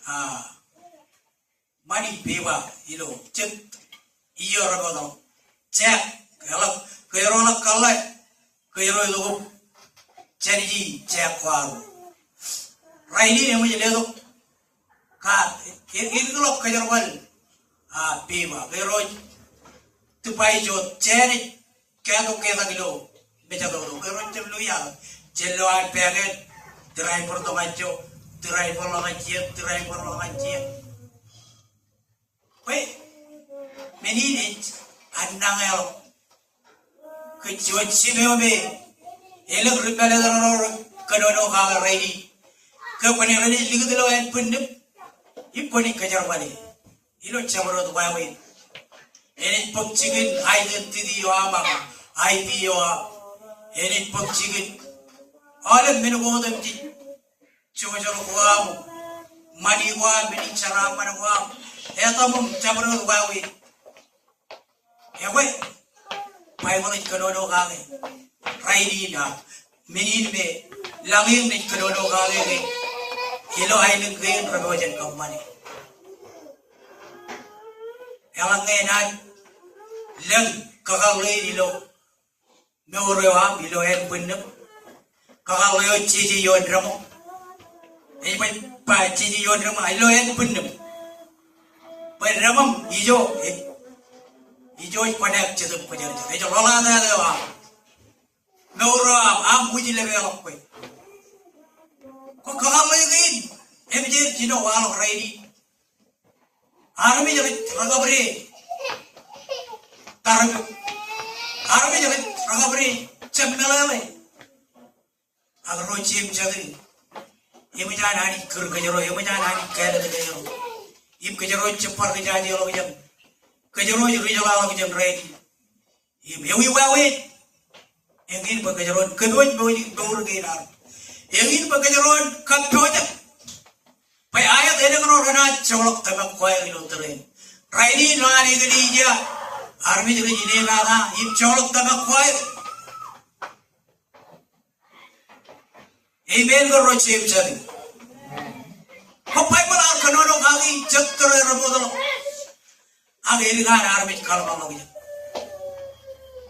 ah, ṃani peba ilo jet iiō rej bōktok. Jāk, eḷak, kōjro eḷak kōḷḷā, kōjro eḷak jān ijin jāk ko ad. Rainin eṃōj letok kaat, e, e, eḷak kōjro bar, ah, peba, kōjro tūbaijo jān ijin Kātok ke etak ilo mejatoto. Kōjro jab lo ia. Jen lo aer pāākāāl. Tūrae bōrtok ajo. Tūrae bōrḷọk aje. Tūrae bōrḷọk aje. Bwe men in ej an nañeḷọk. Kōn juon jimeo me elōñ ri-mālōtlōt ro rej kōnono kake rainin. Ke kwōnaaj likūt ilo ānbwinnūṃ im kwōnaaj kōjerbale ilo jabdewōt wāween. Enaaj bōk jikin identity eo aṃ ak I D eo aṃ. Enaaj bōk jikin aolep men ko otemjej. Jojol ko aṃ, ṃani ko aṃ, men in jeraaṃṃan ko aṃ, etaṃ im jabdewōt wāween. Ekwe, Baibōḷ ej kōnono kake rainin ak men in me lañ in ej kōnono kake ke ilo aelōñ kein rej pojak in kōṃṃane. Eḷaññe enaaj lōñ kakōḷḷe in ilo mour eo aṃ ilo ānbwinnūṃ. Kakōḷḷe eo jeje ioon deṃōṃ. Ej bwe ba jeje ioon deṃōṃ ilo ānbwinnūṃ. Bwe deṃōṃ ijo, e, ijo ej connect Jetōb Kwōjarjar. Ej ḷōḷātata eo aṃ. Mour eo aṃ, aṃ wūjlepḷọk kwe. Kwō kakōḷḷe kein, eṃōj aer jino waḷọk rainin. Armej rej, rekabwide tarpok. Armej rej, rekabwide jab meḷeḷe. Ak ro jeiū im jatū, eṃōj an Anij kūr kōjro, eṃōj an Anij kāālōt kōjro. Im kōjro ej jab bar kōjaajeḷọkjeṇ. Kōjro ej ri-jeḷāḷọkjeṇ rainin. Im ewi wāween? Eñin bwe kōjro en kōpooj mour, mour kein ad. Eñin bwe kōjro en kappojak. Bwe aet, elōñ ro renaaj joḷọk tōmak ko aer ilo tōre in. Rainin ḷọk an eklejia, armej rej inepata im joḷọk tōmak ko aer. Amen kōn ro jeiū im jatū. Bwe Baibōḷ ear kōnono kaki jet tōre rej bōktok. Ak edik an armej kaḷmānḷọkjeṇ.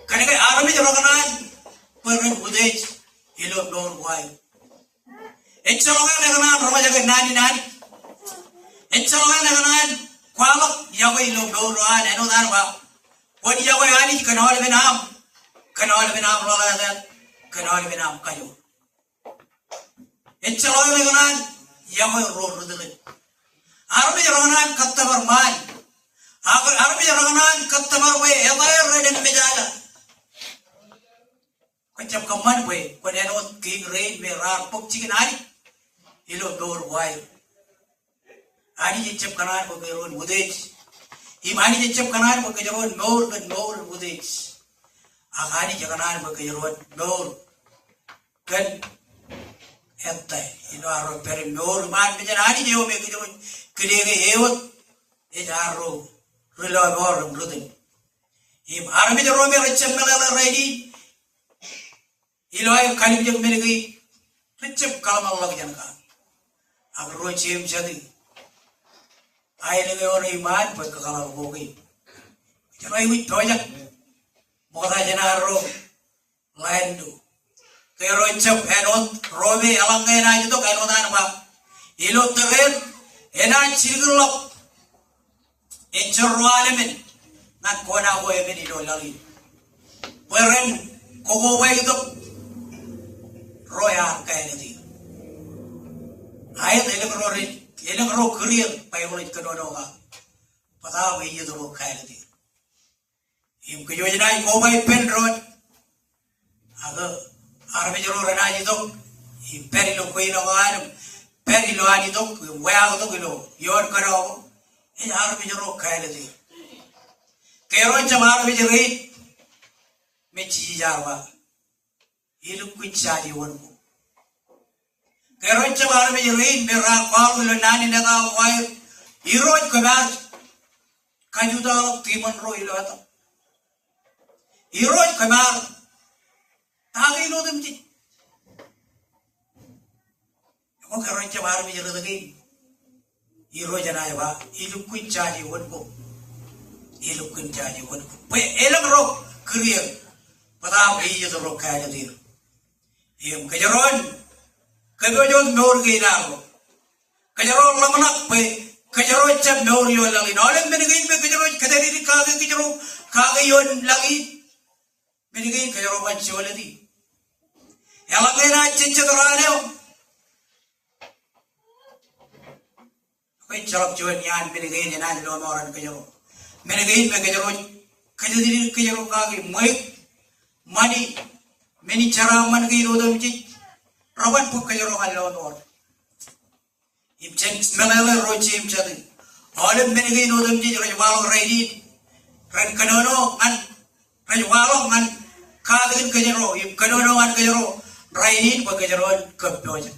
Kōnke armej rekōṇaan bwe ren utiej ilo mour ko aer. Ejjeḷọk an ekōṇaan roñjake naan in Anij. Ejjeḷọk an ekōṇaan kwaḷọk yokwe ilo mour eo an āinwōt an ba, kwōn yokwe Anij kōn aolepen aṃ, kōn aolepen aṃ ḷōḷātāt, kōn aolepen aṃ kajoor. Ejjeḷọk an ekōṇaan yokwe ro ri tōre in. Armej rekōṇaan kōttōpar ṃaan. Ak armej rekōṇaan kōttōpar bwe etaer ren emmejaja. Kwōjab kōṃṃan bwe kwōn āinwōt kein rein me raar bōk jikin Anij ilo mour ko aer. Anij ejjab kōṇaan bwe kōjro en utiej. Im Anij ejjab kōṇaan bwe kōjro en mour kōn mour in utiej. Ak Anij ekōṇaan bwe kōjro en mour kōn ettā ilo arro pād im mour iṃaan mejān Anij eo me kōjro en kile ke ewōr, ej arro ri lọmọọr im ri tōl. Im armej ro me rejjab meḷeḷe rainin ilo aer kallimjek men kein, rejjab kaḷmānḷọkjeṇ kake. Ak ro jeiū im jatū, aelōñ eo rej iṃaan bwe kōkōḷapḷọk kein. Jen aikuj pojak ṃokta jān arro ḷain ilo. Kōjro jab āinwōt ro me eḷaññe enaaj itok āinwōt an ba, ilo tōre in enaaj jilkinḷọk ejjab ro anemān ñan kona ko emān ilo laḷ in. Bwe ren kokobaik tok ro ear kāālōt er. Aet, elōñ ro rej, elōñ ro kūr er, Baibōḷ ej kōnono kake bōtab ej itok ro kāālōt er. Im kōj wōj naaj koba ippān doon. Ak armej ro renaaj itok im pād ilo kweilọk eo an, pād ilo an itok im weaaktok ilo ioon kōnono. Ej armej ro kāālōt er. Kōjro jab armej rein me Jisōs ear ba, Ilukkuun jaje wōn ko. Kōrā jab armej rein me raar kwaḷọk ilo naan in etaer, Irooj, kwōmaar kajutakḷọk tiṃoṇ ro ilo etōṃ. Irooj, kwōmaar ta kein otemjej. Ekwe kōrā jab armej rot kein, Irooj enaaj ba, ilukkuun jaje wōn ko. Ilukkuun jaje wōn ko. Bwe elōñ ro kūr er, bōtab ej itok ro kāālōt er. Im kōjro en kōpooj wōt mour kein arro. Kōjro ḷōmṇak bwe kōjro jab mour ioon laḷ in. Aolep men kein me kōjro kōjatdikdik kake kōjro kake ioon laḷ in, men kein kōjro bar jolōti. Eḷaññe enaaj jejjet raan eo, ekwe ejjeḷọk juon iaan men kein enaaj lọmọọren kōjro. Men kein me kōjro kōjatdikdik kōjro kake, ṃweiuk, ṃani, men in jeraaṃṃan kein otemjej, reban bōk kōjro ñan lọmọọr. Im jen meḷeḷe ro jeiū im jatū. Aolep men kein otemjej rej waḷọk rainin, ren kōnono ñan, rej waḷọk ñan katakin kōjro im kōnono ñan kōjro rainin bwe kōjro en kōppojak.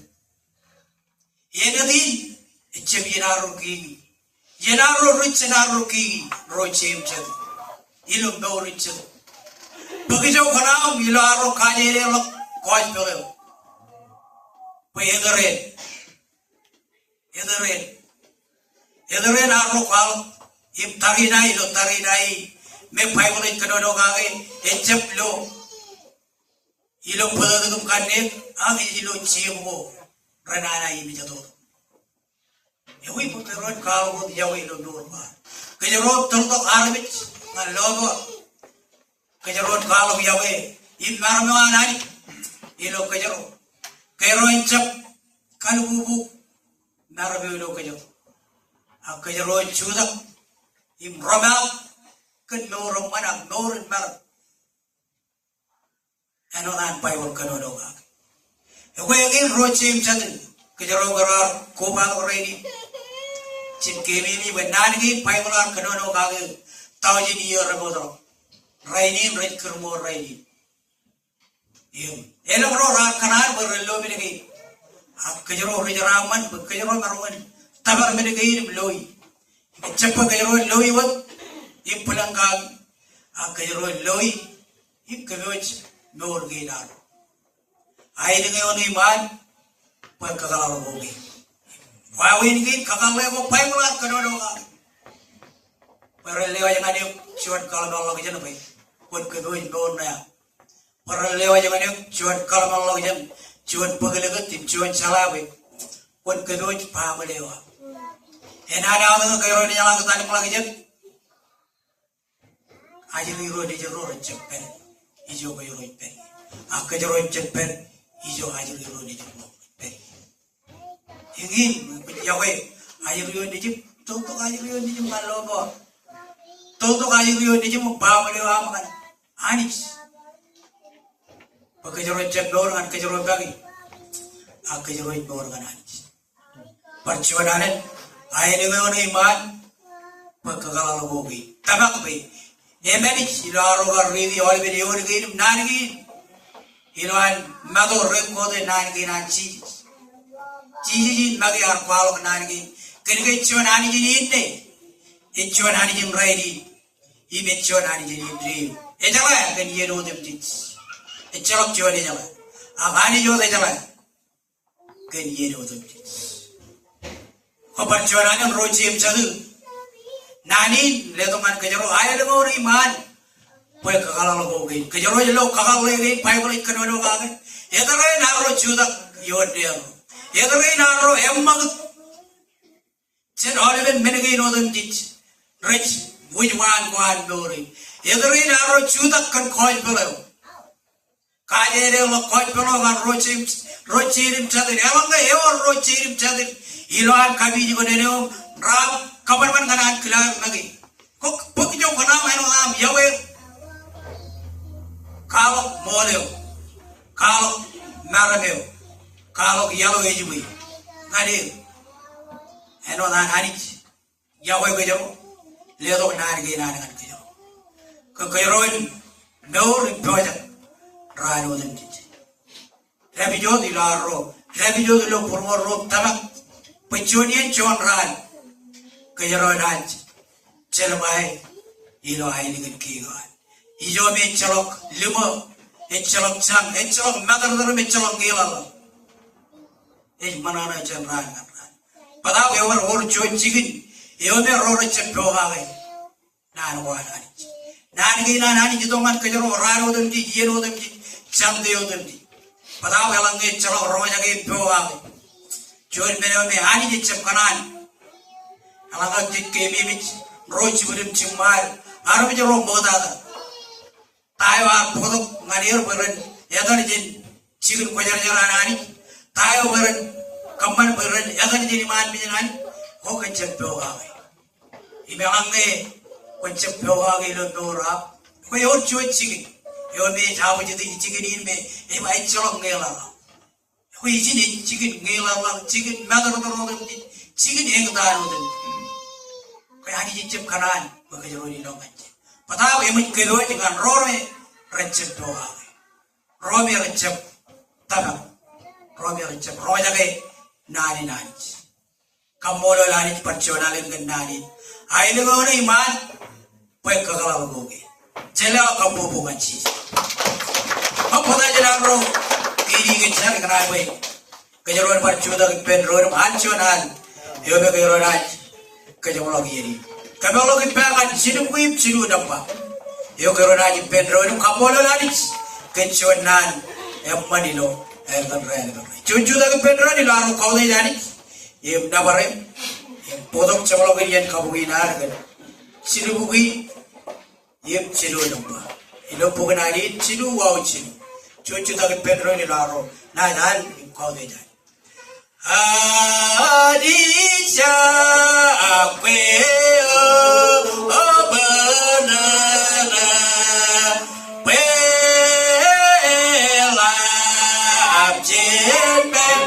Eñin in ejjab iien arro kiki. Iien arro ri, iien arro kiki, ro jeiū im jatū. Ilo mour in jetōb. Bōk ijo kōṇaan ilo arro kajeedḷọk gospel eo. Bwe etōr en. Etōr en. Etōr en arro kwaḷọk im tariṇae ilo tariṇae me Baibōḷ ej kōnono kake, ejjab lo ilo bōtōktōk im kanniōk, ak ej ilo jeiū ko renana im ej itok. Ewi bwe kōjro en kwaḷọk wōt yokwe ilo mour ko ad. Kōjro tōltok armej ñan lọmọọr. Kōjro en kwaḷọk yokwe im maroñ eo an Anij ilo kōjro. Kōjro en jab kalbubu maroñ eo ilo kōjro. Ak kōjro en jutak im romaak kōn mour eṃṃan ak mour in maroñ. Āinwōt an Baibōḷ kōnono kake. Ekwe eñin ro jeiū im jatū, kōjro kōraar kobatok rainin. Jen keememej bwe naan kein Baibōḷ ear kōnono kake taujin iiō remootḷọk. Rainin rej kūrmour rainin. Im elōñ ro raar kōṇaan bwe ren lo men kein. Ak kōjro ri jeraaṃṃan bwe kōjro maroñ in tōpar men kein im loi. Ejjab bwe kōjro en loi wōt im bwilōñ kaki, ak kōjro en loi im kōpooj mour kein arro. Aelōñ eoon iṃaan bwe kakōḷḷe ko kein. Wāween kein kakōḷḷe ko Baibōḷ ear kōnono kake. Bwe ren lewōj ñan eok juon kaḷmenḷọkjeṇ bwe kwōn kōpooj mour ṇe aṃ. Bwe ren lewōj ñan eok juon kaḷmenḷọkjeṇ, juon bōklōkōt im juon jeḷā bwe kwōn kōpooj baaṃle eo aṃ. Enana eo kōjro en eḷak talōñḷọkjeṇ, ajri ro nejin ro rej jab pād ijo kōjro ej pād ie. Ak kōjro ej jab pād ijo ajri ro nejin ro rej pād ie. Eñin, yokwe ajri eo nejin, tōltok ajri eo nejin ñan lọmọọr. Tōltok ajri eo nejin baaṃle eo aṃ ñan Anij. Bwe kōjro ejjab mour ñan kōjro make, ak kōjro ej mour ñan Anij. Bar juon alen, aelōñ eoon iṃaan bwe kakōḷḷe ko kein. Tōmak bwe eṃōj ilo arro kar riiti aolepen eoon kein im naan kein. Ilowaan Matu rekote naan kein an Jisōs. Jisōs in make ear kwaḷọk naan kein kōn ke ej juon Anij in inne, ej juon Anij in rainin, im ej juon Anij in indeeo. Ejeḷā kōn iien otemjej. Ejjeḷọk juon ejeḷā. Ak Anij wōt ejeḷā kōn iien otemjej. Kwō bar juon alen, ro jeiū im jatū. Naan in letok ñan kōjro aelōñ eoon iṃaan bwe kakōḷḷe ko kein. Kōjro ej lo kakōḷḷe kein Baibōḷ ej kōnono kake. Etōr en arro jutak ioon deḷọñ. Etōr en arro eṃṃakūt jān aolepen men kein otemjej rej wōj waan ko an mour in. Etōr in arro jutak kōn gospel eo. Kajeedḷọk gospel eo ñan ro jeiū, ro jeiū im jatū. Eḷaññe ewōr ro jeiū im jatū ilowaan kapijuknen eo, raar kōṃanṃan ñan an kile make. Kwō bōk ijo kōṇaan āinwōt aṃ yokwe. Kwaḷọk ṃool eo. Kwaḷọk maroñ eo. Kwaḷọk iaḷ eo ej jibwe ñan eō. Āinwōt an Anij yokwe kōjro, letok naan kein an ñan kōjro. Kōn kōjro en mour im pojak raan otemjej. dāpij wōt ilo arro, dāpij wōt ilo būruon ro tōmak bwe juon iien juon raan kōjro naaj jeḷā bwe ilo aelōñ kein eo an. Ijo me ejjeḷọk limo, ejjeḷọk jañ, ejjeḷọk matōrtōr im ejjeḷọk ñeḷaḷḷaḷ. Ej ṃōṇōṇō jān raan ñan raan. Bōtaab ewōr wōr juon jikin eo me ro rejjab pokake naan ko an Anij. Naan kein an Anij itok ñan kōjro raan otemjej, iien otemjej, jañte otemjej. Bōtaab eḷaññe ejjeḷọk roñjake im pokake, juon men eo me Anij ejjab kōṇaan. Eḷaññe jej keememej ro jibwid im jiṃṃaad, armej ro ṃoktata. Ta eo ear bōktok ñan er bwe ren etal jān jikin kwōjarjar an Anij? Ta eo bwe ren kōṃṃan bwe ren etal jān iṃaan mejān Anij? Ko kōn jab pokake. Im eḷaññe kwōn jab pokake ilo mour eo aṃ, kwe ewōr juon jikin eo me ej opposite jikin in me ej ba ejjeḷọk ñeḷaḷḷaḷ. Kwe ijin ej jikin ñeḷaḷḷaḷ, jikin matōrtōr otemjej, jikin eñtaan otemjej. Kwe Anij ejjab kōṇaan bwe kōjro en ilọk ñan je. Bōtaab eṃōj kōpooj ñan ro me rejjab pokake, ro me rejjab tōmak, ro me rejjab roñjake naan in Anij. Kaṃṃoolol Anij bar juon alen kōn naan in. Aelōñ eo ṇe iṃaan bwe kakōḷḷe ko ke. Jeḷā kabbokbok ñan Jisōs. Ṃōk bōtaab jān arro kein kōn jar ikōṇaan bwe kōjro en bar jutak ippān doon im al juon al eo me kōjro naaj kōjepḷọk iien in. Kōpeḷḷọk ippa ñan jilubukwi im jilu nōṃba eo kōjro naaj ippān doon im kaṃṃoolol Anij kōn juon naan eṃṃan ilo aer kōn raelep eo. Juon jutak ippān doon ilo arro kautiej Anij im nōbar e im bōktok jeṃḷọkin iien kabuki in ad kōn jilubukwi im jilu nōṃba ilo bok in Anij, jilu wao jilu. Juon jutak ippān doon ilo arro naaj al im kautiej Anij. Anij ak kwe o, o bōnōṇō, bwe eḷap jān pād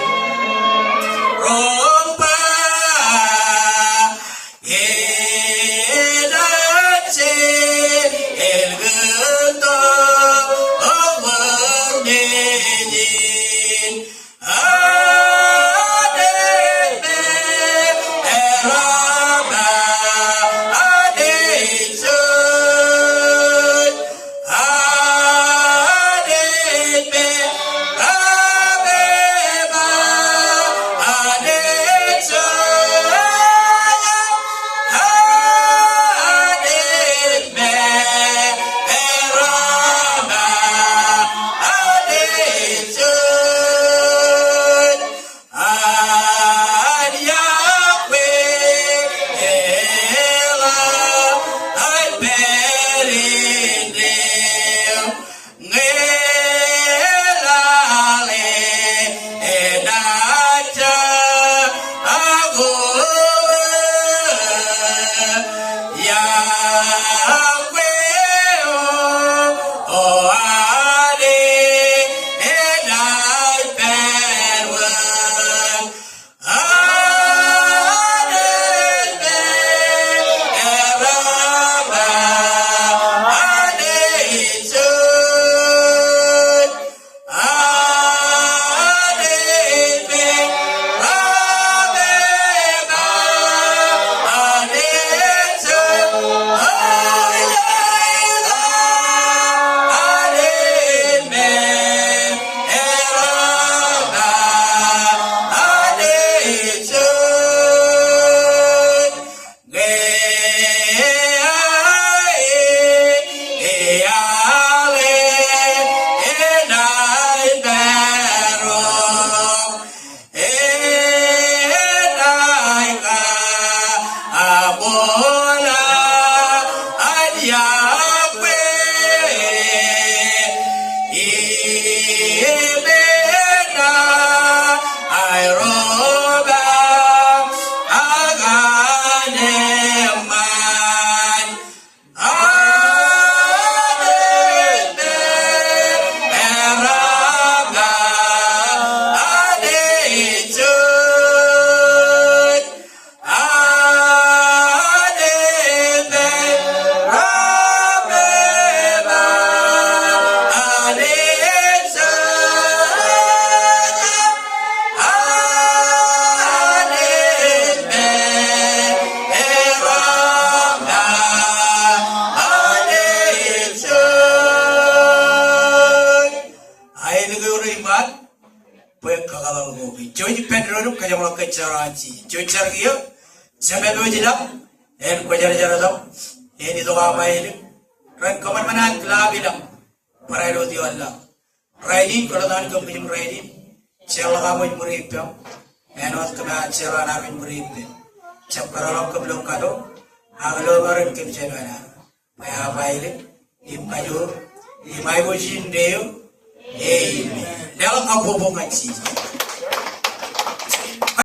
ro ba bwe kōkabal ko ke. Jouj ippān doon im kōjeṃḷọk kōn jar eo an Jisōs. Jouj jar kiiō, Jemem eo ej ilañ, en kwōjarjar etaṃ, en itok aṃ aelōñ. Ren kōṃanṃan an club ilañ, barāinwōt ioon laḷ. Rainin, kōḷmānḷọk kōm kōj im rainin, jeorḷọk aṃ wōj ṃuri ippaṃ, āinwōt kōm ar jeorḷọk an Anij ṃuri ippān. Jab kōrọọlḷọk kōm ilo kato, ak ilo ṃaroñ kōm jān wōt ad. Bwe aō ba aelōñ, im kajoor, im aiboojin deeo, amen. Leḷọk kabbokbok ñan Jisōs.